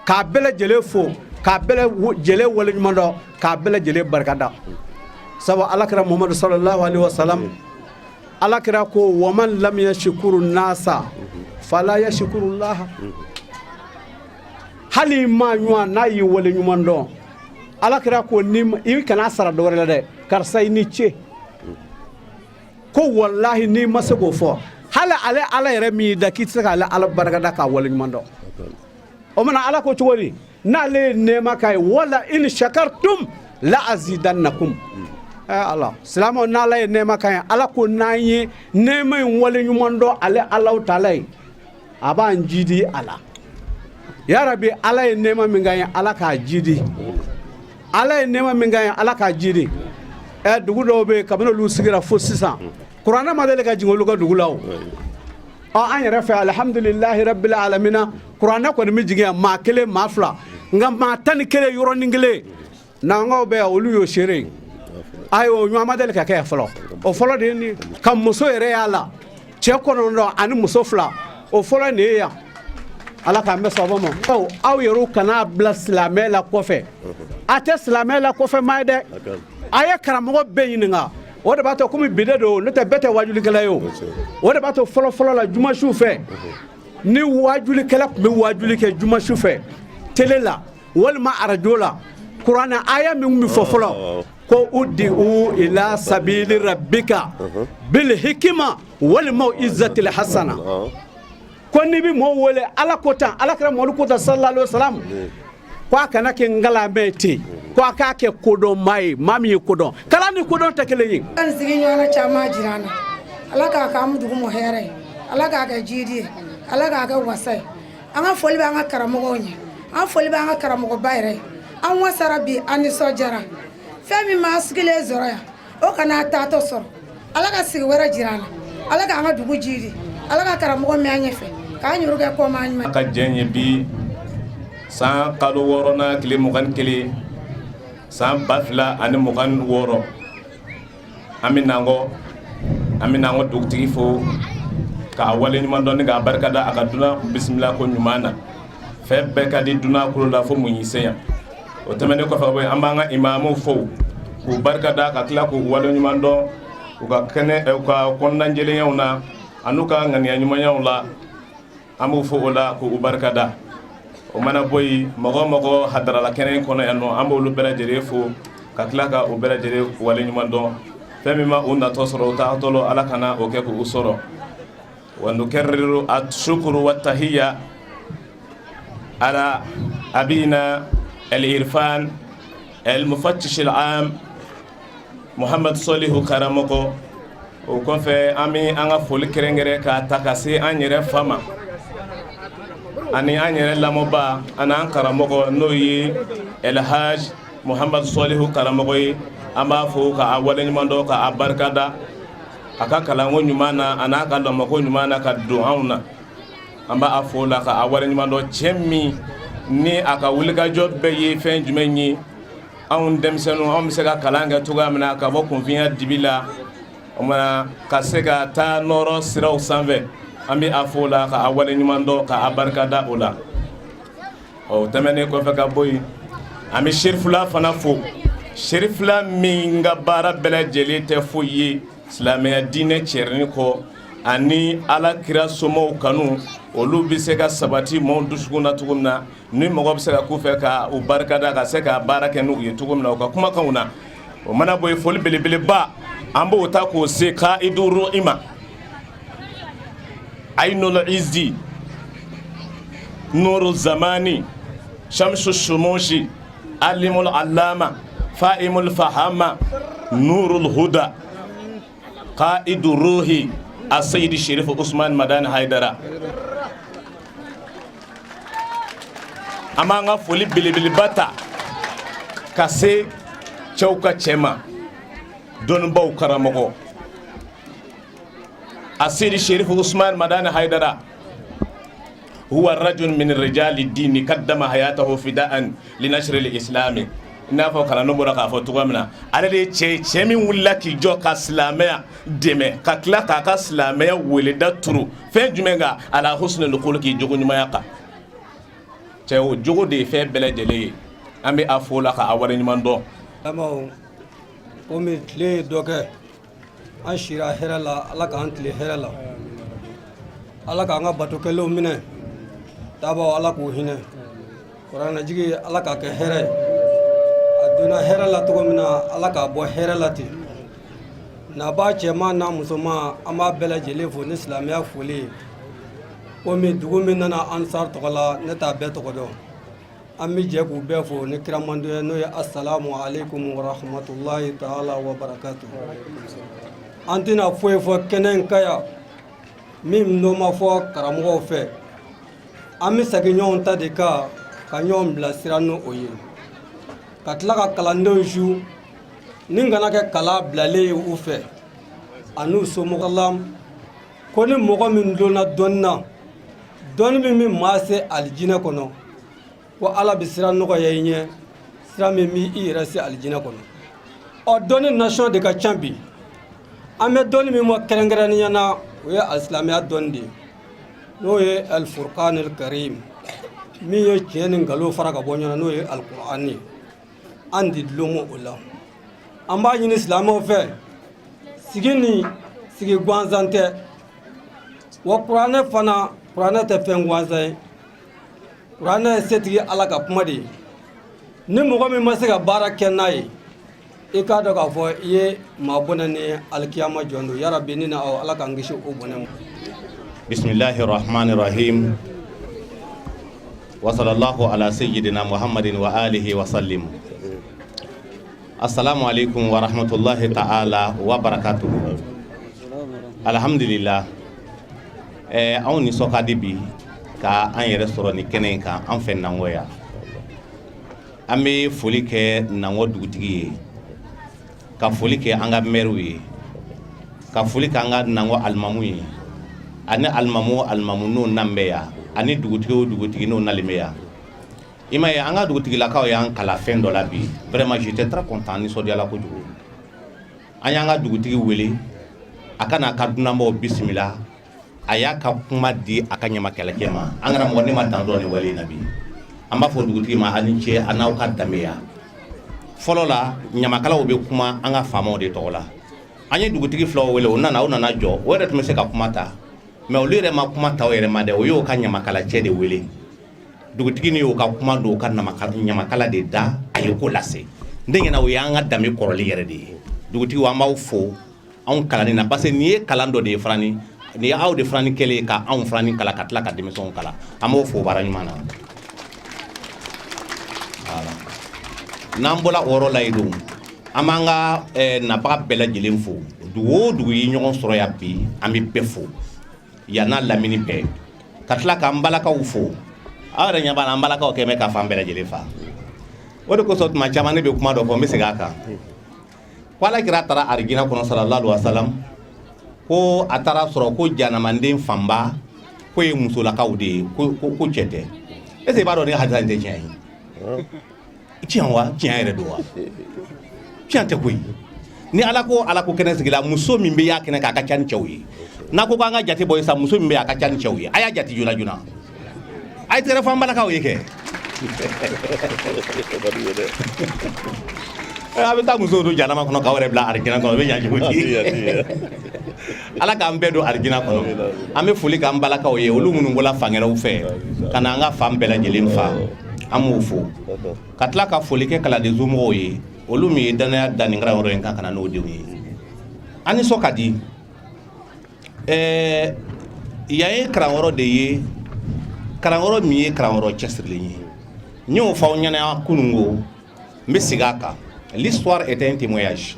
k'a bɛɛ lajɛlen fo, k'a bɛɛ lajɛlen waleɲuman dɔn, k'a bɛɛ lajɛlen barikada. Sabu Alakira Muhamadu sallallahu alaihi wasallam, Alakira ko waman lam yashkuru nasa fala yashkuru laha. Hali maa ɲuman n'a y'i wale ɲuman dɔn, Alakira ko ni i kana sara dɔwɛrɛ la dɛ, karisa i ni ce, ko walahi n'i ma se k'o fɔ, hali ale Ala yɛrɛ min y'i da, k'i tɛ se k'ale Ala barikada k'a wale ɲuman dɔn. O mana Ala ko cogo di n'ale ye nɛɛma k'a ye? Wala in shakartum la azidannakum. Ala silamɛw, n'Ala ye nɛɛma k'an ye, Ala ko n'an ye nɛɛma in wale ɲuman dɔn ale Alahu taala ye, a b'an jidi a la. Yarabi, Ala ye nɛɛma min k'an ye, Ala k'a jidi. Ala ye nɛɛma min k'an ye, Ala k'a jidi. Ɛ, dugu dɔw bɛ yen, kabini olu sigira fo sisan, kuranɛ ma deli ka jigin olu ka dugu la. O ɔ, an yɛrɛ fɛ, alihamudulilahi rabbil alamina, kuranɛ kɔni bɛ jigin yan, maa kelen, maa fila, nka maa 11 yɔrɔnin kelen, nankaw bɛ yan, olu y'o seere ye. Ayiwa, o ɲɔgɔn ma deli ka kɛ yan fɔlɔ. O fɔlɔ de ye nin ka muso yɛrɛ y'a la, cɛ 9 ani muso 2, o fɔlɔ nin ye yan. Ala k'an bɛn sababa ma. Aw yɛrɛw kana bila silamɛ la kɔfɛ. A tɛ silamɛ la kɔfɛ maa ye dɛ. A ye karamɔgɔ bɛɛ ɲininka. O de b'a to komi bi de don, n'o tɛ bɛɛ tɛ wajulikɛla ye. O de b'a to fɔlɔ fɔlɔ la, jumasiw fɛ, ni wajulikɛla tun bɛ wajuli kɛ jumasiw fɛ télé la walima arajo la, kuranɛ aya min bɛ fɔ fɔlɔ ko udu ila sabili rabbika bil hikima wal mau'izatil hasana, ko n'i bɛ mɔgɔw wele, Ala ko tan, Ala kira Mamadu ko tan, sallallahu alaihi wasallam, ko a kana kɛ nkalamɛ ten, ko a k'a kɛ kodɔnmaa ye, maa min ye kodɔn. Kalan ni kodɔn tɛ kelen ye. An sigi ɲɔgɔnna caman jira an na. Ala k'a k'an dugu mɔ hɛrɛ ye, Ala k'a kɛ jidi ye, Ala k'a kɛ wasa ye. An ka foli bɛ an ka karamɔgɔw ye, an foli bɛ an ka karamɔgɔba yɛrɛ ye. An wasara bi, an nisɔndiyara. Fɛn min m'an sigilen sɔrɔ yan, o kana taatɔ sɔrɔ. Ala ka sigi wɛrɛ jira an na. Ala k'an ka dugu jidi. Ala ka karamɔgɔ mɛn an ɲɛfɛ, k'an yɛrɛ kɛ kɔmaa ɲuman. Ka jɛn ye bi, san kalo wɔɔrɔnan tile 21, san 2026, an bɛ Nankɔ, an bɛ Nankɔ dugutigi fo k'a wale ɲuman dɔn ni k'a barika da a ka dunan bisimila ko ɲuman na. Fɛn bɛɛ ka di dunan kulo la fo mun y'i sen yan. O tɛmɛnen kɔfɛ ka bɔ yen, an b'an ka imamuw fo k'u barika da, ka tila k'u wale ɲuman dɔn u ka kɛnɛ, u ka kɔnɔnajɛlenyaw na an'u ka ŋaniya ɲumanyaw la. An b'u fo o la k'u barika da. O mana bɔ yen, mɔgɔ o mɔgɔ hadarala kɛnɛ in kɔnɔ yan nɔ, an b'olu bɛɛ lajɛlen fo ka tila ka u bɛɛ lajɛlen wale ɲuman dɔn. Fɛn min ma u natɔ sɔrɔ, u taatɔ la, Ala kana o kɛ k'u sɔrɔ. Wa nukarriru ashukuru wa tahiya ala abina al-irfan al-mufattish al-am Muhammad Solihu karamɔgɔ. O kɔfɛ, an bɛ an ka foli kɛrɛnkɛrɛn k'a ta ka se an yɛrɛ fa ma. Ani an yɛrɛ lamɔba ani an karamɔgɔ, n'o ye Elhaj Muhamadu Sɔlihu karamɔgɔ ye, an b'a fo ka a waleɲuman dɔn, ka a barikada a ka kalanko ɲuman na a n'a ka lamɔko ɲuman na ka don anw na. An b'a fo la ka a waleɲuman dɔn. Cɛ min ni a ka wulikajɔ bɛɛ ye fɛn jumɛn ye? Anw denmisɛnninw, anw bɛ se ka kalan kɛ cogoya min na ka bɔ kunfinya dibi la, o mana ka se ka taa nɔrɔ siraw sanfɛ. An bɛ a fo la ka a waleɲuman dɔn, ka a barikada o la. Ɔ, tɛmɛnen kɔfɛ ka bɔ yen, an bɛ Serifula fana fo. Serifula min ka baara bɛɛ lajɛlen tɛ foyi ye silamɛya diinɛ cɛrinni kɔ ani Ala kira somɔgɔw kanu, olu bɛ se ka sabati maaw dusukun na cogo min na, ni mɔgɔ bɛ se ka k'u fɛ ka u barikada, ka se ka baara kɛ n'u ye cogo min na u ka kumakanw na. O mana bɔ yen, foli belebeleba, an b'o ta k'o se Kaidu Ruhi ma, Ainul Izzi, Nuru Zamani, Shamsu Shumushi, Alimul Allama, Fahimul Fahama, Nurul Huda, Qaidu Ruhi, Asayidi Sherif Usman Madani Haidara. An b'an ka foli belebeleba ta ka se cɛw ka cɛ ma, dɔnnibaw karamɔgɔ Aseyidi Sherif Usman Madani Haidara. Huwa rajul min rijali dini kaddama hayatahu fidaan linashri lislami. I n'a fɔ kalandenw bɔra k'a fɔ cogoya min na, ale de ye cɛ ye, cɛ min wulila k'i jɔ ka silamɛya dɛmɛ, ka tila k'a ka silamɛya weleda turu fɛn jumɛn kan? Ala husnul khuluqi, jogo ɲumanya kan. Cɛ, o jogo de ye fɛn bɛɛ lajɛlen ye. An bɛ a fo la ka a waleɲuman dɔn. Komi tile ye dɔ kɛ, an sira hɛrɛ la, Ala k'an tile hɛrɛ la, Ala k'an ka bato kɛlenw minɛ, tabaw Ala k'u hinɛ, kuranɛjigi Ala k'a kɛ hɛrɛ ye, a donna hɛrɛ la cogo min na, Ala k'a bɔ hɛrɛ la ten. Nabaa cɛman n'a musoman, an b'a bɛɛ lajɛlen fo ni silamɛya foli ye. Komi dugu min nana Ansar tɔgɔ la, ne t'a bɛɛ tɔgɔ dɔn. An bɛ jɛ k'u bɛɛ fo ni kiramandoya, n'o ye asalamu aleykum warahmatulahi taala wa barakatu. An tɛna foyi fɔ kɛnɛ in kan yan min n'o ma fɔ karamɔgɔw fɛ. An bɛ segin ɲɔgɔn ta de kan, ka ɲɔgɔn bilasira n'o o ye, ka tila ka kalandenw su ni kana kɛ kalan bilalen ye u fɛ an'u somɔgɔw la. Ko ni mɔgɔ min donna dɔnni na, dɔnni min bɛ maa se alijinɛ kɔnɔ, ko Ala bɛ sira nɔgɔya i ɲɛ, sira min bɛ i yɛrɛ se alijinɛ kɔnɔ. Ɔ, dɔnni nasɔn de ka ca bi. An bɛ dɔnni min ma kɛrɛnkɛrɛnnenya na, o ye alisilamɛya dɔnni de ye, n'o ye alifurkanil karim, min ye tiɲɛ ni nkalon fara ka bɔ ɲɔgɔn na, n'o ye alikuranɛ ye. An di dulon o la. An b'a ɲini silamɛw fɛ, sigi ni sigi gansan tɛ wa, kuranɛ fana, kuranɛ tɛ fɛn gansan ye. Kuranɛ ye setigi Ala ka kuma de ye. Ni mɔgɔ min ma se ka baara kɛ n'a ye, i k'a dɔn k'a fɔ i ye maa bɔnɛ ni alikiyama jɔn don. Yarabi, ni na aw, Ala k'an kisi o bɔnɛ ma. Bisimilahi rahmani rahim, wa sallallahu ala sayyidina Muhammadin wa alihi wa sallim. Assalamu alaikum wa rahmatullahi ta'ala wa barakatuhu. Alhamdulillah, anw nisɔn ka di bi ka an yɛrɛ sɔrɔ ni kɛnɛ in kan an fɛ Nangɔ yan. An bɛ foli kɛ Nangɔ dugutigi ye, ka foli kɛ an ka mɛriw ye, ka foli kɛ an ka Nangɔ alimamu ye, ani alimamu o alimamu n'o nan bɛ yan, ani dugutigi o dugutigi n'o nalen bɛ yan. I m'a ye, an ka dugutigilakaw y'an kalan fɛn dɔ la bi. Vraiment, j'étais très content, nisɔndiyala kojugu. An y'an ka dugutigi wele a ka n'a ka dunanbaw bisimila. A y'a ka kuma di a ka ɲamakalakɛ ma. An karamɔgɔ, ne ma dan dɔn nin wale in na bi. An b'a fɔ dugutigi ma, a ni ce a n'aw ka danbeya. Fɔlɔ la, ɲamakalaw bɛ kuma an ka faamaw de tɔgɔ la. An ye dugutigi filaw wele, o nana, o nana jɔ, o yɛrɛ tun bɛ se ka kuma ta, mais olu yɛrɛ ma kuma ta o yɛrɛ ma dɛ. O y'o ka ɲamakalacɛ de wele. Dugutigi ni y'o ka kuma don o ka ɲamakala de da, a ye ko lase. N denkɛ, o y'an ka danbe kɔrɔli yɛrɛ de ye. Dugutigi, an b'aw fo anw kalanni na, parce que nin ye kalan dɔ de ye fana. Nin ye aw de fana ni kɛlen ka anw fana ni kalan, ka tila ka denmisɛnw kalan. An b'o fo baara ɲuman na. Voilà. N'an bɔra o yɔrɔ la yen don, an b'an ka nabaga bɛɛ lajɛlen fo. Dugu o dugu ye ɲɔgɔn sɔrɔ yan bi, an bɛ bɛɛ fo yan n'a lamini bɛɛ. Ka tila k'an balakaw fo. Aw yɛrɛ ɲɛ b'a la, an balakaw kɛn bɛ ka fan bɛɛ lajɛlen fa. O de kosɔn tuma caman ne bɛ kuma dɔ fɔ, n bɛ segin a kan. Ko Ala kira taara arijinɛ kɔnɔ, sallallahu alaihi wasallam, ko a taara sɔrɔ ko janamanden fanba ko ye musolakaw de ye, ko cɛ tɛ. Est ce que i b'a dɔn ne hadisa in tɛ tiɲɛ ye? Tiɲɛ wa? Tiɲɛ yɛrɛ don wa? Tiɲɛ tɛ koyi. Ni Ala ko Ala ko kɛnɛ sigila, muso min bɛ y'a kɛnɛ kan, a ka ca ni cɛw ye. N'a ko k'an ka jate bɔ sisan, muso min bɛ yen, a ka ca ni cɛw ye. A y'a jate joona joona. A ye tɛgɛrɛ fɔ an balakaw ye kɛ. A bɛ taa musow don janama kɔnɔ k'aw yɛrɛ bila arijinɛ kɔnɔ, o bɛ ɲɛ cogo di? Ala k'an bɛɛ don arijinɛ kɔnɔ. An bɛ foli k'an balakaw ye, olu minnu bɔra fan wɛrɛw fɛ ka na an ka fan bɛɛ lajɛlen fa, an b'u fo. Ka tila ka foli kɛ kalanden somɔgɔw ye, olu min ye danaya da nin kalanyɔrɔ in kan ka na n'o denw ye. An nisɔn ka di. Ɛɛ, yan ye kalanyɔrɔ de ye, kalanyɔrɔ min ye kalanyɔrɔ cɛsirilen ye. N y'o fɔ aw ɲɛna kununko, n bɛ segin a kan. L'histoire est un témoignage.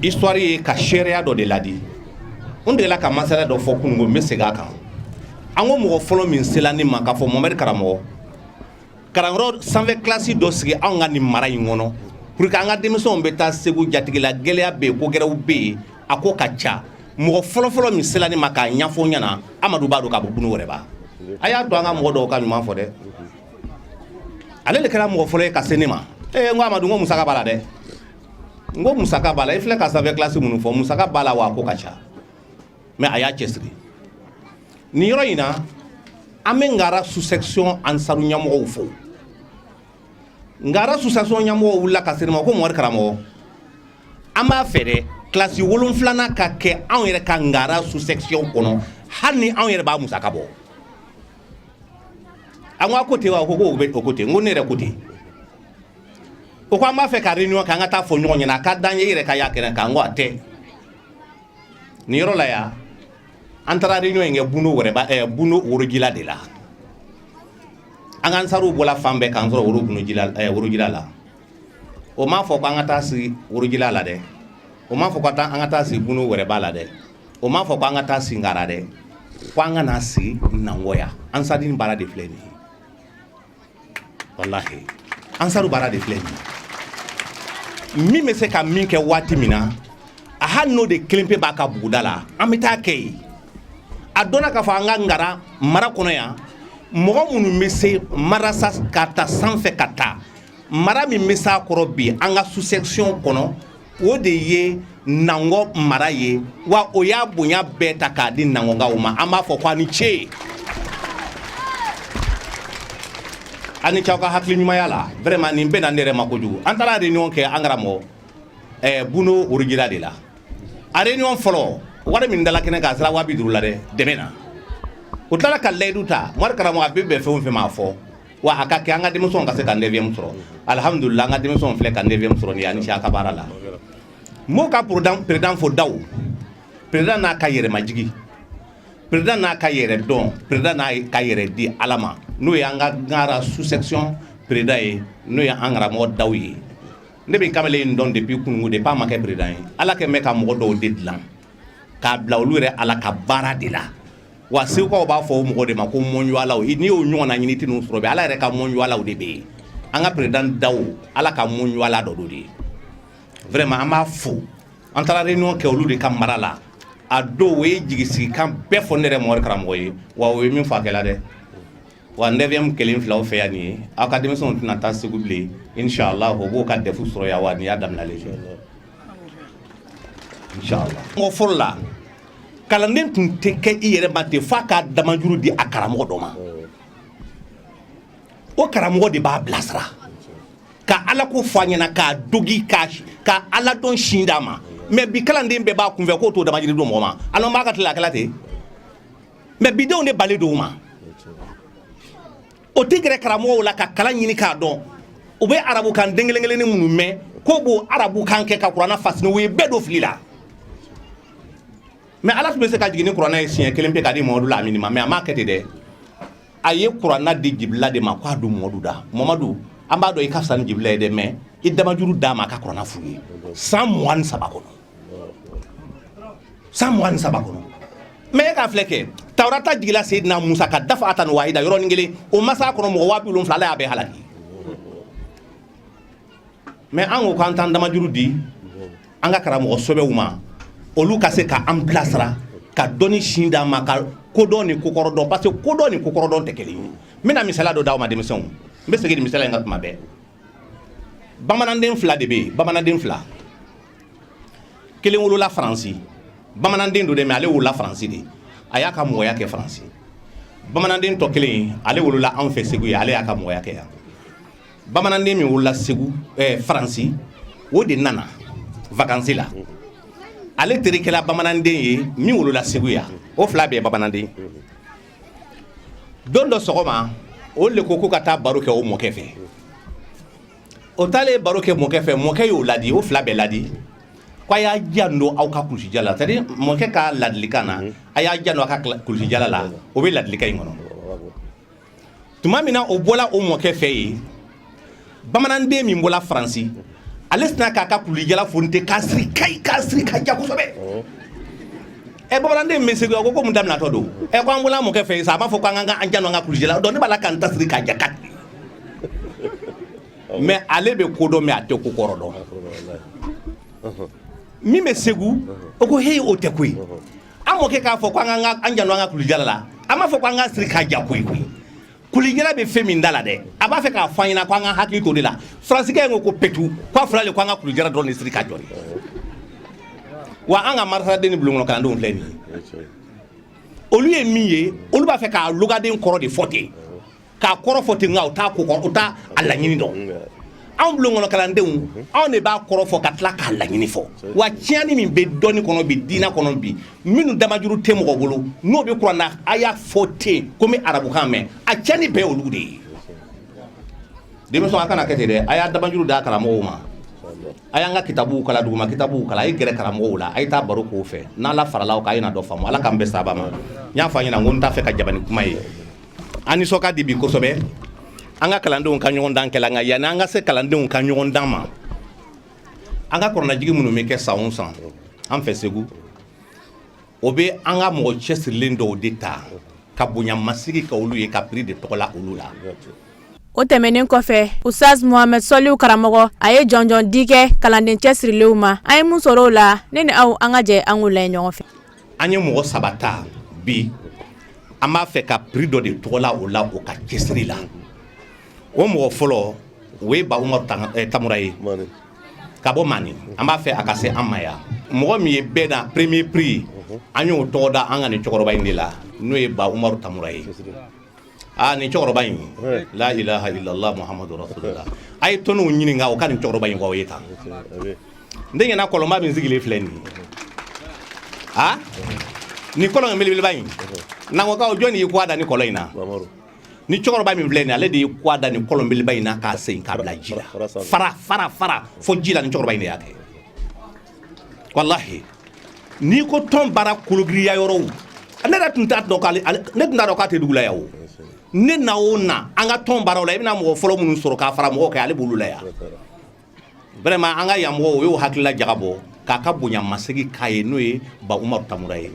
Histoire ye ka seereya dɔ de ladi. N delila ka masala dɔ fɔ kununko, n bɛ segin a kan. An ko mɔgɔ fɔlɔ min sela ne ma k'a fɔ Mohamɛdi karamɔgɔ, kalanyɔrɔ sanfɛ kilasi dɔ sigi anw ka nin mara in kɔnɔ pour que an ka denmisɛnw bɛ taa Segu, jatigila gɛlɛya bɛ yen, ko gɛrɛw bɛ yen, a ko ka ca. Mɔgɔ fɔlɔfɔlɔ min sela ne ma k'a ɲɛfɔ n ɲɛna, Amadu b'a dɔn k'a bɔ Bunu Wɛrɛba. A y'a to an ka mɔgɔ dɔw ka ɲuman fɔ dɛ. Ale de kɛra mɔgɔ fɔlɔ ye ka se ne ma. Ee, n ko Amadu, n ko musaka b'a la dɛ. N ko musaka b'a la. I filɛ ka sanfɛ kilasi minnu fɔ, musaka b'a la wa a ko ka ca. Mais a y'a cɛsiri. Nin yɔrɔ in na, an bɛ Ngara sous-section ansaru ɲɛmɔgɔw fo. Ngara sous-section ɲɛmɔgɔw wulila ka se ne ma ko Mohamɛdi karamɔgɔ, an b'a fɛ dɛ, kilasi 7nan ka kɛ anw yɛrɛ ka Ngara sous-section kɔnɔ, hali ni anw yɛrɛ b'a musaka bɔ. An ko a ko ten wa? Ko ko o ko ten. N ko ne yɛrɛ ko ten. O ko an b'a fɛ ka réunion kɛ, an ka taa fɔ ɲɔgɔn ɲɛna, a ka d'an ye i yɛrɛ ka y'a kɛnɛ kan. N ko a tɛ. Nin yɔrɔ la yan, an taara réunion in kɛ Buno Wɛrɛba, Buno Worojila de la. An ka ansaruw bɔla fan bɛɛ k'an sɔrɔ Worojila la. O m'a fɔ k'an ka taa sigi Worojila la dɛ. O m'a fɔ an ka taa sigi Buno Wɛrɛba la dɛ. O m'a fɔ k'an ka taa sigi Ngara dɛ. Ko an ka na sigi Nangɔya. Ansarin baara de filɛ nin ye. Walahi, ansaru baara de filɛ nin ye. Min bɛ se ka min kɛ waati min na, a hali n'o de kelen pe b'a ka buguda la, an bɛ taa kɛ yen. A dɔnna k'a fɔ an ka Ngara mara kɔnɔ yan, mɔgɔ minnu bɛ se marasa ka ta sanfɛ ka taa mara min bɛ s'a kɔrɔ bi an ka sous-section kɔnɔ, o de ye Nangɔ mara ye. Wa o y'a bonya bɛɛ ta k'a di Nangɔkaw ma. An b'a fɔ ko a ni ce, a ni ce aw ka hakili ɲumanya la. Vraiment, nin bɛɛ na ne yɛrɛ ma kojugu. An taara réunion kɛ an karamɔgɔ Buno Worojila de la. A réunion fɔlɔ, wari min dala kɛnɛ kan, a sera 50 000 la dɛ, dɛmɛ na. O tilala ka layidu ta, Mohamɛdi karamɔgɔ, a bɛ bɛn fɛn o fɛn ma, a fɔ wa a ka kɛ an ka denmisɛnw ka se ka neuvième sɔrɔ. Alihamudulila, an ka denmisɛnw filɛ ka neuvième sɔrɔ nin ye, ani ce a ka baara la. N b'o ka président fo daw. Président n'a ka yɛrɛmajigi, président n'a ka yɛrɛ dɔn, président n'a ka yɛrɛ di Ala ma, n'o ye an ka Ngara sous-section président ye, n'o ye an karamɔgɔ daw ye. Ne bɛ kamalen in dɔn depuis kununko, depuis a ma kɛ président ye. Ala kɛ bɛ ka mɔgɔ dɔw de dilan k'a bila olu yɛrɛ Ala ka baara de la. Wa segukaw b'a fɔ o mɔgɔ de ma ko mɔnjɔalaw. N'i y'o ɲɔgɔn na ɲini, i tɛ n'u sɔrɔ bi. Ala yɛrɛ ka mɔnjɔalaw de bɛ yen. An ka président daw, Ala ka mɔnjɔala dɔ de ye. Vraiment, an b'a fo. An taara réunion kɛ olu de ka mara la. A don, o ye jigisigikan bɛɛ fɔ ne yɛrɛ Mohamɛdi karamɔgɔ ye. Wa o ye min fɔ, a kɛla dɛ. Wa neuvième kelen filaw fɛ yan nin ye, aw ka denmisɛnw tɛna taa Segu bilen, inshallah. O b'o ka DEF sɔrɔ yan. Wa nin y'a daminɛlen ye, inshallah. Mɔgɔ fɔlɔ la, kalanden tun tɛ kɛ i yɛrɛ ma ten f'a ka damajuru di a karamɔgɔ dɔ ma. O karamɔgɔ de b'a bilasira ka Ala ko fɔ a ɲɛna, k'a dogi, ka Ala dɔn sin d'a ma. Mais bi, kalanden bɛɛ b'a kunfɛ k'o t'o damajuru don mɔgɔ ma. Alors n b'a ka tile a kɛla ten. Mais bidenw de balen don o ma. O tɛ gɛrɛ karamɔgɔw la ka kalan ɲini k'a dɔn. U bɛ arabukan den kelen kelennin minnu mɛn k'o b'o arabukan kɛ ka kuranna fasini, o ye bɛɛ don fili la. Mais Ala tun bɛ se ka jigin ni kuranna ye siɲɛ kelen pe k'a di Mamadu la Amini ma, mais a m'a kɛ ten dɛ. A ye kuranna di Jibila de ma k'a don Mamadu da. Mamadu, an b'a dɔn i ka fisa ni Jibila ye dɛ, mais i damajuru d'a ma a ka kuranna f'u ye san 23 kɔnɔ, san 23 kɔnɔ. Mais e k'a filɛ kɛ Tawurata jigila Seyidina Musa kan dafatan wahida, yɔrɔnin kelen. O masa kɔnɔ mɔgɔ 70,000, Ala y'a bɛɛ halaki. Mais an ko k'an t'an damajuru di an ka karamɔgɔ sɛbɛw ma, olu ka se k'an bilasira, ka dɔnni sin d'an ma, ka kodɔn ni kokɔrɔ dɔn, parce que kodɔn ni kokɔrɔ dɔn tɛ kelen ye. N bɛna misaliya dɔ d'aw ma, denmisɛnw. N bɛ segin nin misaliya in kan tuma bɛɛ. Bamananden fila de bɛ yen, bamananden fila. Kelen wolola Faransi, bamananden don dɛ, mais ale wolola Faransi de, a y'a ka mɔgɔya kɛ Faransi. Bamananden tɔ kelen, ale wolola anw fɛ Segu ye, ale y'a ka mɔgɔya kɛ yan. Bamananden min wolola Segu, Faransi, o de nana vacances la. Ale terikɛla bamananden ye min wolola Segu yan. O fila bɛɛ ye bamananden. Don dɔ sɔgɔma, o le ko ka taa baro kɛ o mɔkɛ fɛ. O taalen baro kɛ mɔkɛ fɛ, mɔkɛ y'o ladi, o fila bɛɛ ladi ko a y'a janto aw ka kulusijala la. C'est à dire, mɔkɛ ka ladilikan na, a y'a janto aw ka kulusijala la, o bɛ ladilikan in kɔnɔ. Tuma min na o bɔla o mɔkɛ fɛ yen, bamananden min bɔla Faransi, ale sina k'a ka kulusijala foni ten k'a siri kayi, k'a siri ka ja kosɛbɛ. Ɛ, bamananden min bɛ Segu, a ko mun daminɛtɔ don? Ɛ, ko an bɔla mɔkɛ fɛ yen sa, a b'a fɔ ko an ka an janto an ka kulusijala. Donc ne b'a la ka n ta siri k'a ja ka, mais ale bɛ ko dɔn, mais a tɛ ko kɔrɔ dɔn. Min bɛ Segu, o ko heyi, o tɛ koyi. An mɔkɛ k'a fɔ ko an ka an janto an ka kulusijala la, a m'a fɔ ko an ka siri k'a ja koyi. Koyi, kulusijala bɛ fɛn min da la dɛ, a b'a fɛ k'a fɔ an ɲɛna ko an ka hakili to de la. Faransikɛ in ko petu k'a fila de ko an ka kulusijala dɔrɔn de siri ka jɔ de. Wa an ka marasaden ni bulonkɔnɔ kalandenw filɛ nin ye, olu ye min ye, olu b'a fɛ k'a lugaden kɔrɔ de fɔ ten, k'a kɔrɔ fɔ ten, nka u t'a ko kɔrɔ, u t'a a laɲini dɔn. Anw bulonkɔnɔ kalandenw, anw de b'a kɔrɔ fɔ ka tila k'a laɲini fɔ. Wa tiɲɛni min bɛ dɔnni kɔnɔ bi, diinɛ kɔnɔ bi, minnu damajuru tɛ mɔgɔ bolo, n'o bɛ kuranna a y'a fɔ ten komi arabukan mɛn, a tiɲɛni bɛɛ olu de ye. Denmisɛnw, a kana kɛ ten dɛ. A y'a damajuru d'a karamɔgɔw ma, a y'an ka kitabuw kalan, duguma kitabuw kalan, a ye gɛrɛ karamɔgɔw la, a ye taa baro k'o fɛ. N'Ala farala aw kan, a ye na dɔ faamu. Ala k'an bɛn saba ma. N y'a fɔ a ɲɛna ko n t'a fɛ ka jaba ni kuma ye. An nisɔn ka di bi kosɛbɛ, an ka kalandenw ka ɲɔgɔndan kɛla. Nka yanni an ka se kalandenw ka ɲɔgɔndan ma, an ka kuranɛjigi minnu bɛ kɛ san o san an fɛ Segu, o bɛ an ka mɔgɔ cɛsirilen dɔw de ta ka bonya masigi ka olu ye, ka prix de tɔgɔ la olu la. O tɛmɛnen kɔfɛ, Ustaz Mohamed Sɔliw karamɔgɔ, a ye jɔnjɔn di kɛ kalanden cɛsirilenw ma. An ye mun sɔrɔ o la? Ne ni aw, an ka jɛ an k'o lajɛ ɲɔgɔn fɛ. An ye mɔgɔ saba ta bi, an b'a fɛ ka prix dɔ de tɔgɔla o la, o ka cɛsiri la. O mɔgɔ fɔlɔ, o ye Ba Umaru Tamura ye ka bɔ Mani. An b'a fɛ a ka se an ma yan. Mɔgɔ min ye bɛɛ na premier prix, an y'o tɔgɔ da an ka nin cɛkɔrɔba in de la, n'o ye Ba Umaru Tamura ye. Aa, nin cɛkɔrɔba in, la ilaha illallah muhammadu rasulullah. A ye tɔnniw ɲininka, o ka nin cɛkɔrɔba in kɔ, o ye tan. N den ɲɛna, kɔlɔnba min sigilen filɛ nin ye, a nin kɔlɔn belebeleba in, Nangɔkaw, jɔn de y'i kɔ da ni kɔlɔn in na? Ni cɛkɔrɔba min filɛ nin, ale de y'i kɔ da ni kɔlɔn belebeleba in na k'a sen k'a bila ji la, fara fara fara fo ji la. Ni cɛkɔrɔba in de y'a kɛ. Walahi, n'i ko tɔn baara kologiriya yɔrɔw, ne yɛrɛ tun t'a dɔn k'ale, ne tun t'a dɔn k'a tɛ dugu la yan. O ne na o na an ka tɔn baaraw la, i bɛna mɔgɔ fɔlɔ minnu sɔrɔ k'a fara mɔgɔw kan, ale b'olu la yan. Vraiment, an ka yan mɔgɔw, o y'o hakilila jagabɔ k'a ka bonya masegi k'a ye, n'o ye Ba Umaru Tamura ye.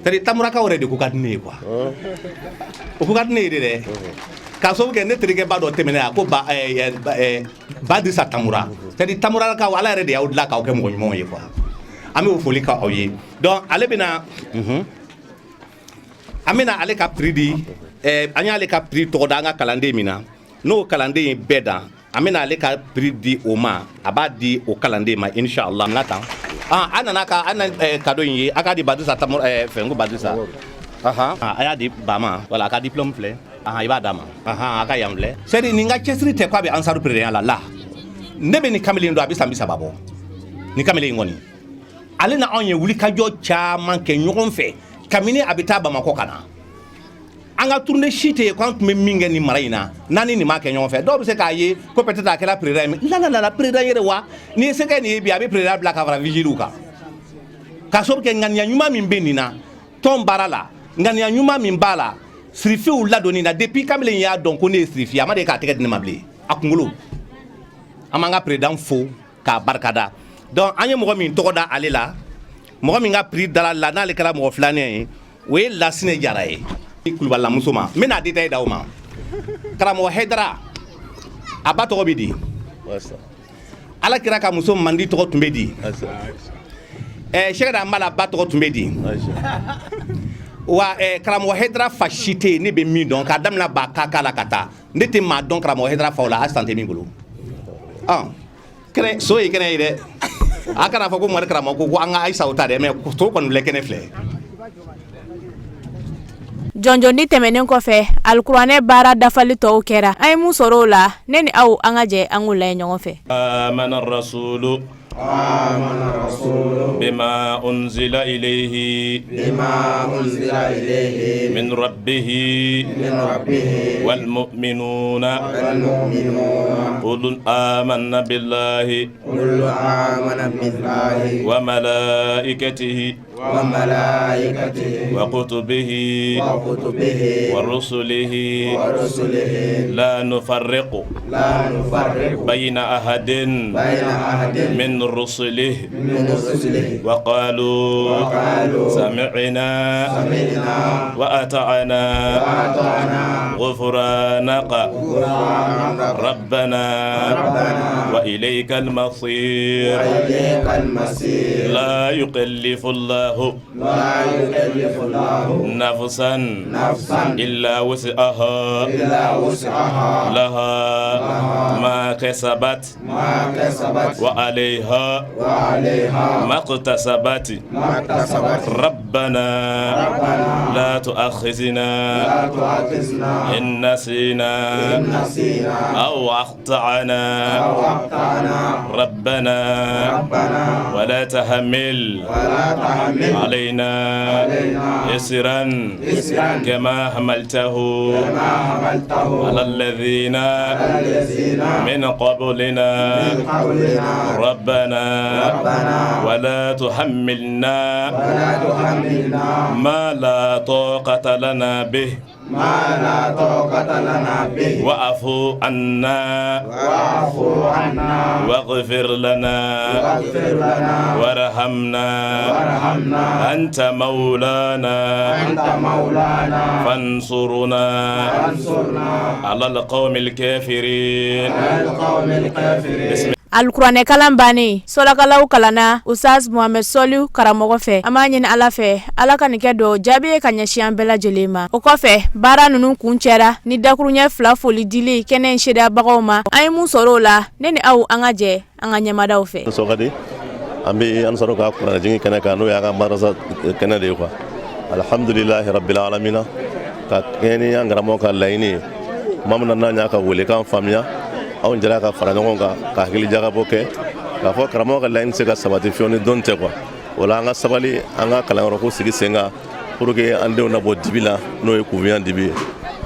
C'est à dire, Tamurakaw yɛrɛ de ko ka di ne ye quoi, o ko ka di ne ye de dɛ, k'a sababu kɛ ne terikɛba dɔ tɛmɛna yan ko ba Badisa Tamura. C'est à dire, Tamurakaw, Ala yɛrɛ de y'aw dilan k'aw kɛ mɔgɔ ɲumanw ye quoi. An bɛ o foli k'aw ye. Donc ale bɛna, an bɛna ale ka prix di. An y'ale ka prix tɔgɔ da an ka kalanden min na, n'o kalanden ye bɛɛ dan, an bɛna ale ka prix di o ma. A b'a di o kalanden ma, inshallah. N ka tan, an nana ka an na cadeau in ye, a k'a di Badisa Tamura fɛn ko Badisa. Ahan, a y'a di ba ma. Voilà, a ka diplôme filɛ. Ahan, i b'a d'a ma. Ahan, a ka yan filɛ. C'est à dire, nin ka cɛsiri tɛ k'a bɛ Ansaru président la la. Ne bɛ nin kamalen dɔn, a bɛ san 30 bɔ. Nin kamalen in kɔni, ale na anw ye wulikajɔ caman kɛ ɲɔgɔn fɛ kabini a bɛ taa Bamakɔ ka na. An ka tournée si tɛ yen k'an tun bɛ min kɛ nin mara in na, n'an ni nin m'a kɛ ɲɔgɔn fɛ. Dɔw bɛ se k'a ye ko peut-être a kɛra président ye. La la la la, président yɛrɛ wa, n'i ye se kɛ nin ye bi, a bɛ président bila ka fara vigile kan, k'a sababu kɛ ŋaniya ɲuman min bɛ nin na tɔn baara la, ŋaniya ɲuman min b'a la sirifiw ladonni na. Depuis kamalen y'a dɔn ko ne ye sirifi ye, a ma deli k'a tɛgɛ di ne ma bilen a kunkolo. An b'an ka président fo k'a barikada. Donc an ye mɔgɔ min tɔgɔ da ale la, mɔgɔ min ka prix dara la, n'ale kɛra mɔgɔ filanan ye, O ye Lasinɛ Jara ye, kulubalilamuso ma. N bɛna détail d'aw ma. Karamɔgɔ Hayidara, a ba tɔgɔ bɛ di? Ala kira ka muso mandi tɔgɔ tun bɛ di? Sɛkɛna Mala ba tɔgɔ tun bɛ di? Wa karamɔgɔ Hayidara fa si tɛ yen ne bɛ min dɔn, k'a daminɛ ba kaka la ka taa, ne tɛ maa dɔn karamɔgɔ Hayidara faw la, Asitan tɛ min bolo. Kɛnɛ so ye kɛnɛ ye dɛ. A kana fɔ ko Mali karamɔgɔ ko an ka Ayisa ta dɛ, mais so kɔni filɛ, kɛnɛ filɛ. Jɔnjɔndi tɛmɛnen kɔfɛ, alikuranɛ baara dafali tɔw kɛra. An ye mun sɔrɔ o la? Ne ni aw, an ka jɛ an k'o lajɛ ɲɔgɔn fɛ. آمن الرسول بما أنزل إليه بما أنزل إليه من ربه من ربه والمؤمنون والمؤمنون قل آمنا بالله قل آمنا بالله وملائكته وملائكته وكتبه وكتبه ورسله ورسله لا نفرق لا نفرق بين أحد بين أحد من رسله من رسله وقالوا وقالوا سمعنا سمعنا وأطعنا وأطعنا غفرانك غفرانك ربنا ربنا وإليك المصير وإليك المصير لا يكلف الله لا يكلف الله نفسا نفسا إلا وسعها إلا وسعها لها ما كسبت ما كسبت وعليها وعليها ما اكتسبت ما اكتسبت ربنا ربنا لا تؤاخذنا لا تؤاخذنا إن نسينا إن نسينا أو أخطأنا أو أخطأنا ربنا ربنا ولا تحمل ولا تحمل علينا علينا إصرا إصرا كما حملته كما حملته على الذين على الذين من قبلنا من قبلنا ربنا ربنا ولا تحملنا ولا تحملنا ما لا طاقة لنا به ما لا طاقة لنا به واعف عنا واعف عنا واغفر لنا واغفر لنا وارحمنا وارحمنا أنت مولانا أنت مولانا فانصرنا فانصرنا على القوم الكافرين على القوم الكافرين بسم Alikuranɛkalan bannen, sɔlakalaw kalanna Usaz Mohamed Sɔliw karamɔgɔ fɛ. An b'a ɲini Ala fɛ, Ala ka nin kɛ dɔ jaabi ye ka ɲɛsin an bɛɛ lajɛlen ma. O kɔfɛ, baara ninnu kun cɛra ni dakuruɲɛ fila foli dili kɛnɛ in seereyabagaw ma. An ye mun sɔrɔ o la? Ne ni aw, an ka jɛ an ka ɲɛmadaw fɛ. Nisɔn an bɛ an sɔrɔ ka kuranɛjigin kɛnɛ kan, n'o y'an ka madrasa kɛnɛ de ye quoi. Alhamdulilahi rabbil alamina, ka kɛɲɛ ni an karamɔgɔ ka laɲini ye. Tuma min na n'an y'a ka welekan faamuya, anw jɛra ka fara ɲɔgɔn kan ka hakili jagabɔ kɛ k'a fɔ karamɔgɔ ka laɲini se ka sabati fiyewu ni dɔn tɛ quoi. O la, an ka sabali, an ka kalanyɔrɔ ko sigi sen kan pour que an denw nabɔ dibi la, n'o ye kunfinya dibi ye.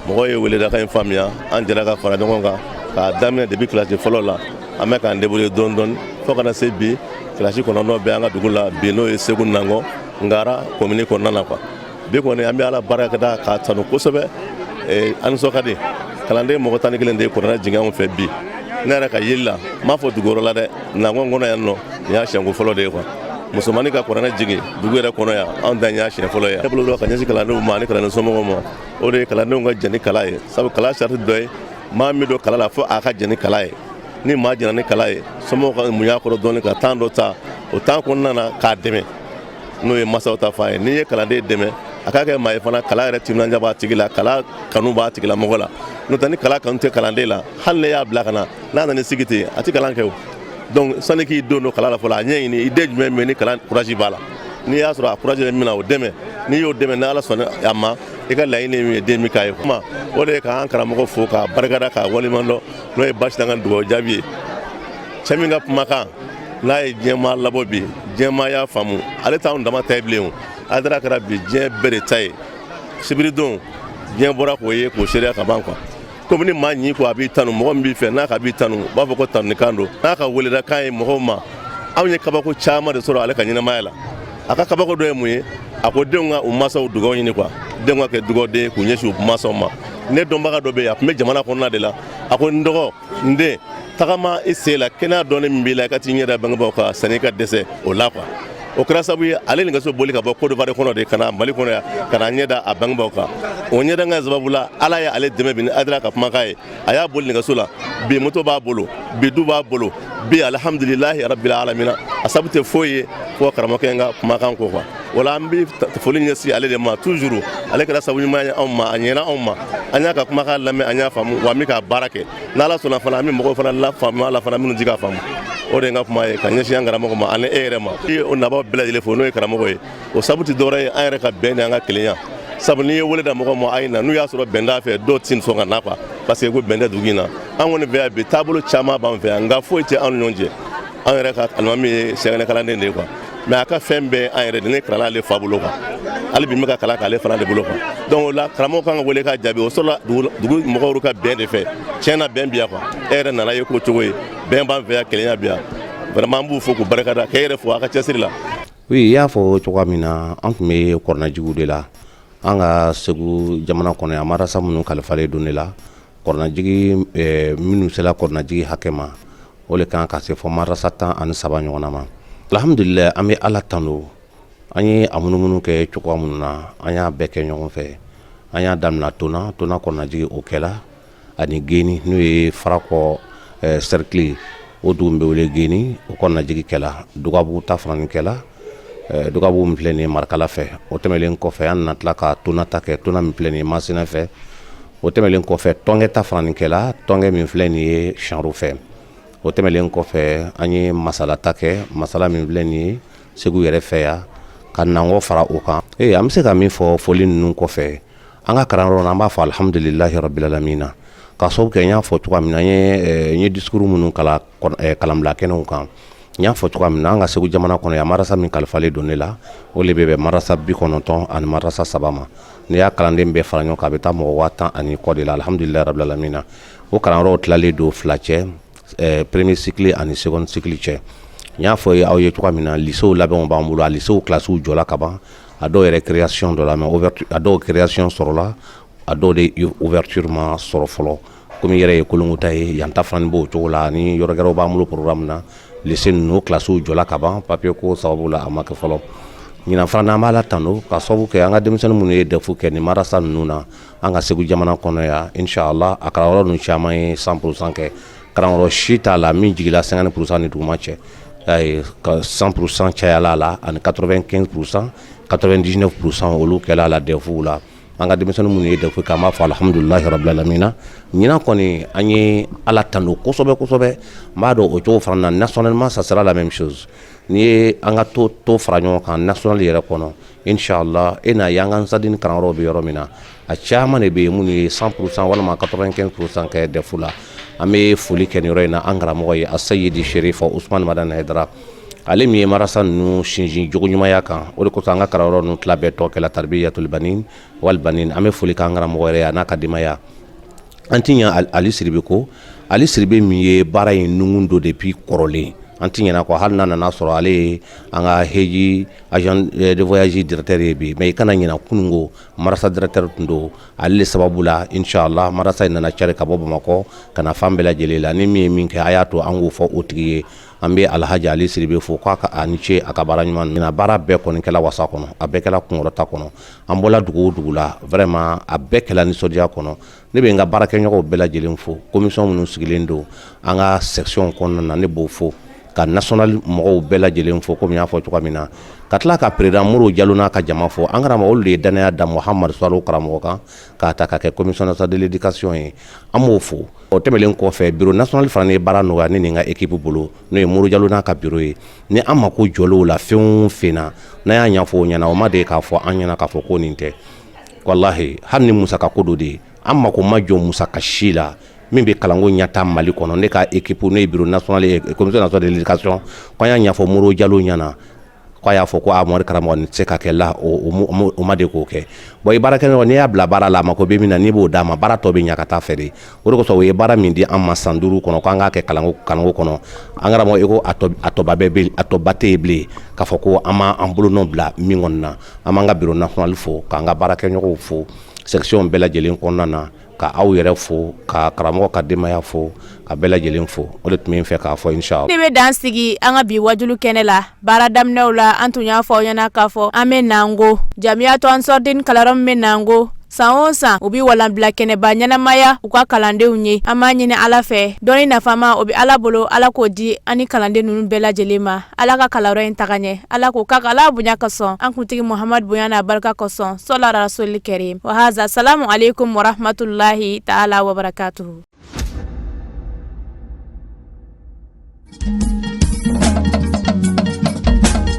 Mɔgɔw ye weledakan in faamuya, an jɛra ka fara ɲɔgɔn kan k'a daminɛ depuis kilasi fɔlɔ la. An bɛ k'an débrouiller dɔɔni dɔɔni fo ka na se bi kilasi 9 bɛ an ka dugu la bi, n'o ye Segu Nangɔ Ngara commune kɔnɔna na quoi. Bi kɔni, an bɛ Ala barika da k'a tanu kosɛbɛ. An nisɔn ka di. Kalanden mɔgɔ 11 de ye kuranɛ jigin anw fɛ bi. Ne yɛrɛ ka yeli la, n m'a fɔ dugu wɛrɛ la dɛ, Nangɔ kɔnɔ yan nɔ, nin y'a siɲɛko fɔlɔ de ye quoi. Musomannin ka kuranɛ jigin dugu yɛrɛ kɔnɔ yan, anw ta y'a siɲɛ fɔlɔ ye. Ne bolo dɔrɔn ka ɲɛsin kalandenw ma ani kalanden somɔgɔw ma, o de ye kalandenw ka jɛn ni kalan ye, sabu kalan sarati dɔ ye maa min don kalan la fo a ka jɛn ni kalan ye. Ni maa jɛnna ni kalan ye, somɔgɔw ka munya kɔrɔ dɔɔni ka temps dɔ ta o temps kɔnɔna na k'a dɛmɛ, n'o ye masaw ta fan ye. N'i ye kalanden dɛmɛ, a k'a kɛ maa ye fana, kalan yɛrɛ timinandiya b'a tigi la, kalan kanu b'a tigila mɔgɔ la. N'o tɛ, ni kalan kanu tɛ kalanden la, hali ne y'a bila ka na, n'a nana sigi ten, a tɛ kalan kɛ o. Donc sani k'i don don kalan la fɔlɔ, a ɲɛɲini i den jumɛn bɛ ni kalan courage b'a la. N'i y'a sɔrɔ a courage bɛ min na, o dɛmɛ. N'i y'o dɛmɛ, ni Ala sɔnna a ma, i ka laɲini ye min ye, den min k'a ye kuma. O de ye k'an karamɔgɔ fo k'a barikada k'a waleɲuman dɔn, n'o ye basi ka dugawu jaabi ye. Cɛ min ka kumakan n'a ye diɲɛmaa labɔ bi, diɲɛmaa y'a faamu, ale t'anw dama ta ye bilen o. Hayidara kɛra bi diɲɛ bɛɛ de ta ye. Sibiridon, diɲɛ bɔra k'o ye k'o seereya ka ban quoi. Komi ni maa ɲi ko a b'i tanu, mɔgɔ min b'i fɛ n'a ka b'i tanu, u b'a fɔ ko tanunikan don. N'a ka weledakan ye mɔgɔw ma, anw ye kabako caman de sɔrɔ ale ka ɲɛnamaya la. A ka kabako dɔ ye mun ye? A ko denw ka u masaw dugaw ɲini quoi, denw ka kɛ dugawuden ye k'u ɲɛsin u masaw ma. Ne dɔnbaga dɔ bɛ yen, a tun bɛ jamana kɔnɔna de la, a ko n dɔgɔ, n den, tagama i sen la, kɛnɛya dɔɔni min b'i la, i ka t'i ɲɛ da bangebaaw kan sanni i ka dɛsɛ o la quoi. O kɛra sababu ye ale nɛgɛso boli ka bɔ Côte d'Ivoire kɔnɔ de ka na Mali kɔnɔ yan, ka na ɲɛ da a bangebaaw kan. O ɲɛdankan sababu la, Ala ye ale dɛmɛ bi ni Hayidara ka kumakan ye. A y'a boli nɛgɛso la, bi moto b'a bolo, bi du b'a bolo, bi alhamdulilahi rabbil alamina. A sabu tɛ foyi ye fo karamɔgɔkɛ in ka kumakan kɔ quoi. O la an bɛ foli ɲɛsin ale de ma toujours. Ale kɛra sababu ɲuman ye anw ma, a ɲɛna anw ma. An y'a ka kumakan lamɛn, an y'a faamu, wa an bɛ k'a baara kɛ. N'Ala sɔnna fana, an bɛ mɔgɔw fana lafaamu a la fana minnu tɛ k'a faamu. O de ye n ka kuma ye ka ɲɛsin an karamɔgɔ ma ani e yɛrɛ ma. I o nabaw bɛɛ lajɛlen fo, n'o ye karamɔgɔ ye. O sabu tɛ dɔwɛrɛ ye an yɛrɛ ka bɛn ni an ka kelenya. Sabu n'i ye wele da mɔgɔ ma a ye na, n'u y'a sɔrɔ bɛn t'a fɛ, dɔw tɛ sɔn ka na quoi, parce que ko bɛn tɛ dugu in na. An kɔni fɛ yan bi, taabolo caman b'an fɛ yan, nka foyi tɛ anw ni ɲɔgɔn cɛ. An yɛrɛ ka alimami ye sɛgɛnɛ kalanden de ye quoi, mais a ka fɛn bɛɛ an yɛrɛ de. Ne kalanna ale fa bolo quoi, hali bi n bɛ ka kalan k'ale fana de bolo quoi. Donc o la karamɔgɔ kan ka wele k'a jaabi. O sɔrɔla dugu mɔgɔw ka bɛn de fɛ. Tiɲɛ na, bɛn bi yan quoi. E yɛrɛ nana ye k'o cogo ye, bɛn b'an fɛ yan, kelenya bi yan. Vraiment an b'u fo k'u barikada, k'e yɛrɛ fo a ka cɛsiri la. Oui, i y'a fɔ cogoya min na, an tun bɛ kɔrɔnajigiw de la an ka Segu jamana kɔnɔ yan. Marasa minnu kalifalen don ne la, kɔrɔnajigi minnu sera kɔrɔnajigi hakɛ ma, o de kan ka se fɔ marasa 13 ɲɔgɔn ma. Alhamdulillah, an bɛ Ala tanu. An ye a munumunu kɛ cogoya minnu na, an y'a bɛɛ kɛ ɲɔgɔn fɛ. An y'a daminɛ Tona. Tona kɔrɔnajigi, o kɛla ani Geni, n'o ye Farakɔ cercle, o dugu bɛ wele Geni, o kɔrɔnajigi kɛla. Dugabugu ta fana kɛla, Dugabugu min filɛ nin ye Marikala fɛ. O tɛmɛnen kɔfɛ, an nana tila ka Tona ta kɛ, Tona min filɛ nin ye Masina fɛ. O tɛmɛnen kɔfɛ, Tɔnkɛ ta fana kɛla, Tɔnkɛ min filɛ nin ye Saro fɛ. O tɛmɛnen kɔfɛ, an ye Masala ta kɛ, Masala min filɛ nin ye Segu yɛrɛ fɛ yan, ka Nangɔ fara o kan. Ee, an bɛ se ka min fɔ foli ninnu kɔfɛ, an ka kalanyɔrɔ na, an b'a fɔ alhamdulilahi rabbil alamina, ka sababu kɛ n y'a fɔ cogoya min na, n ye discours minnu kalan kalanbila kɛnɛw kan, n y'a fɔ cogoya min na, an ka Segu jamana kɔnɔ yan, marasa min kalifalen don ne la, o de bɛ bɛn marasa 93 ani marasa 3 ma. N'i y'a kalanden bɛɛ fara ɲɔgɔn kan, a bɛ taa mɔgɔ 10 000 ani kɔ de la. Alhamdulilahi rabbil alamina, o kalanyɔrɔw tilalen don fila cɛ, premier cycle ani second cycle cɛ. N y'a fɔ aw ye cogoya min na, lycée labɛnw b'an bolo. A lycée classe jɔla ka ban, a dɔw yɛrɛ création dɔ la, mais a dɔw création sɔrɔla, a dɔw de ouverture ma sɔrɔ fɔlɔ. Komi yɛrɛ ye Kolongo ta ye, yan ta fana b'o cogo la, ani yɔrɔ wɛrɛw b'an bolo programme na. Lycée ninnu classe jɔla ka ban, papier ko sababu la a ma kɛ fɔlɔ. Ɲinan fana, an b'a la tando ka sababu kɛ an ka denmisɛnnin minnu ye DEF kɛ nin marasa ninnu na, an ka Segu jamana kɔnɔ yan, inshallah, a kalanyɔrɔ ninnu caman ye 100% kɛ. Kalanyɔrɔ si t'a la min jigila 50% ni duguma cɛ. 100% cayala la, ani 95%, 99%, olu kɛla la DEF la. An ka denmisɛnnin minnu ye DEF kɛ, an b'a fɔ alhamdulilahi rabbil alamina. Ɲinan kɔni, an ye Ala tando kosɛbɛ kosɛbɛ. N b'a dɔn o cogo fana na, nationalement ça sera la même chose. N'i ye an ka to fara ɲɔgɔn kan national yɛrɛ kɔnɔ, inshallah, e n'a ye an ka Nsadini kalanyɔrɔw bɛ yɔrɔ min na, a caman de bɛ yen minnu ye 100% walima 95% kɛ DEF la. An bɛ foli kɛ nin yɔrɔ in na an karamɔgɔ ye, Asayidi Sherifa Usumani Madani Hayidara, ale min ye marasa ninnu sinsin jogoɲumanya kan. O de kosɔn an ka kalanyɔrɔ ninnu tila bɛɛ tɔ kɛla tarbiyatul banin wal banin. An bɛ foli k'an karamɔgɔ yɛrɛ ye, a n'a ka denbaya. An ti ɲɛ Ali Siribe ko, Ali Siribe min ye baara in nungun don depuis kɔrɔlen, an ti ɲɛna kɔ. Hali n'a nana sɔrɔ ale ye an ka heji agent de voyage directeur ye bi, mais i kana ɲina, kununko marasa directeur tun don. Ale de sababu la, inshallah, marasa in nana cari ka bɔ Bamakɔ ka na fan bɛɛ lajɛlen la. Ni min ye min kɛ, a y'a to an k'o fɔ o tigi ye. An bɛ Alhaji Ali Siribe fo k'a ka a ni ce a ka baara ɲuman na. Baara bɛɛ kɔni kɛla wasa kɔnɔ, a bɛɛ kɛla kunkɔrɔta kɔnɔ. An bɔla dugu o dugu la, vraiment, a bɛɛ kɛla nisɔndiya kɔnɔ. Ne bɛ n ka baarakɛɲɔgɔnw bɛɛ lajɛlen fo, commission minnu sigilen don an ka section kɔnɔna na, ne b'o fo, ka national mɔgɔw bɛɛ lajɛlen fo, komi n y'a fɔ cogoya min na, ka tila ka président Modibo Jalo n'a ka jama fo. An karamɔgɔ, olu de ye danaya da Muhamadu Salihu karamɔgɔ kan k'a ta ka kɛ commission nationale de l'éducation ye, an b'o fo. O tɛmɛnen kɔfɛ, bureau national fana ye baara nɔgɔya ne ni n ka équipe bolo, n'o ye Modibo Jalo n'a ka bureau ye. Ni an mako jɔlen o la fɛn o fɛn na, n'an y'a ɲɛfɔ o ɲɛna, o ma deli k'a fɔ an ɲɛna k'a fɔ ko nin tɛ. Walahi, hali ni musaka ko dɔ de ye, an mako ma jɔ musaka si la min bɛ kalanko ɲɛta Mali kɔnɔ. Ne ka équipe, n'o ye bureau national ye, commission nationale de l'éducation, ko an y'a ɲɛfɔ Modibo Jalo ɲɛna, k'a y'a fɔ ko a Mamadu karamɔgɔ, nin tɛ se ka kɛ la. O ma de k'o kɛ. Bon, i baarakɛɲɔgɔn, n'i y'a bila baara la, a mako bɛ min na, n'i b'o d'a ma, baara tɔ bɛ ɲɛ ka taa fɛ de. O de kosɔn o ye baara min di an ma san 5 kɔnɔ k'an k'a kɛ kalanko kɔnɔ, an karamɔgɔ, i ko a tɔba bɛ, a tɔba tɛ yen bilen k'a fɔ ko an m'an bolonɔ bila min kɔni na. An b'an ka bureau national fo, k'an ka baarakɛɲɔgɔnw fo. Section bɛɛ lajɛlen kɔnɔna na, ka aw yɛrɛ fo, ka karamɔgɔ ka denbaya fo, ka bɛɛ lajɛlen fo. O de tun bɛ n fɛ k'a fɔ, inshallah. Ne bɛ dan sigi an ka bi wajulu kɛnɛ la. Baara daminɛw la, an tun y'a fɔ aw ɲɛna k'a fɔ an bɛ Nango Jamiyatu Ansɔrɔdini kalanyɔrɔ min bɛ Nango, san o san u bɛ walanbila kɛnɛba ɲɛnamaya u ka kalandenw ye. An b'a ɲini Ala fɛ, dɔnni nafama o bɛ Ala bolo, Ala k'o di an ni kalanden ninnu bɛɛ lajɛlen ma. Ala ka kalanyɔrɔ in taga ɲɛ, Ala k'o k'a ala bonya kosɔn, an kuntigi Muhamadu bonya n'a barika kosɔn, sɔla rasuli karim wa haza. Salamu aleykum warahmatulahi taala wabarakatuhu.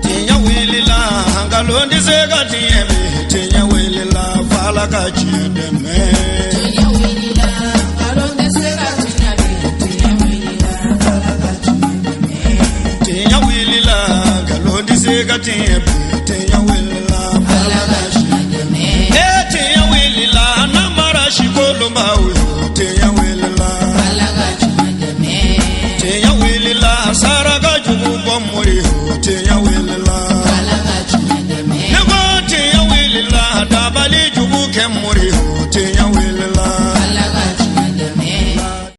Tiɲɛ wulila, nkalon tɛ se ka tiɲɛ bi. Tiɲɛ wulila, f'Ala ka tiɲɛ dɛmɛ. Tiɲɛ wulila, nkalon tɛ se ka tiɲɛ bi. Tiɲɛ wulila, f'Ala ka tiɲɛ dɛmɛ. Tiɲɛ wulila, nkalon tɛ se ka tiɲɛ bi.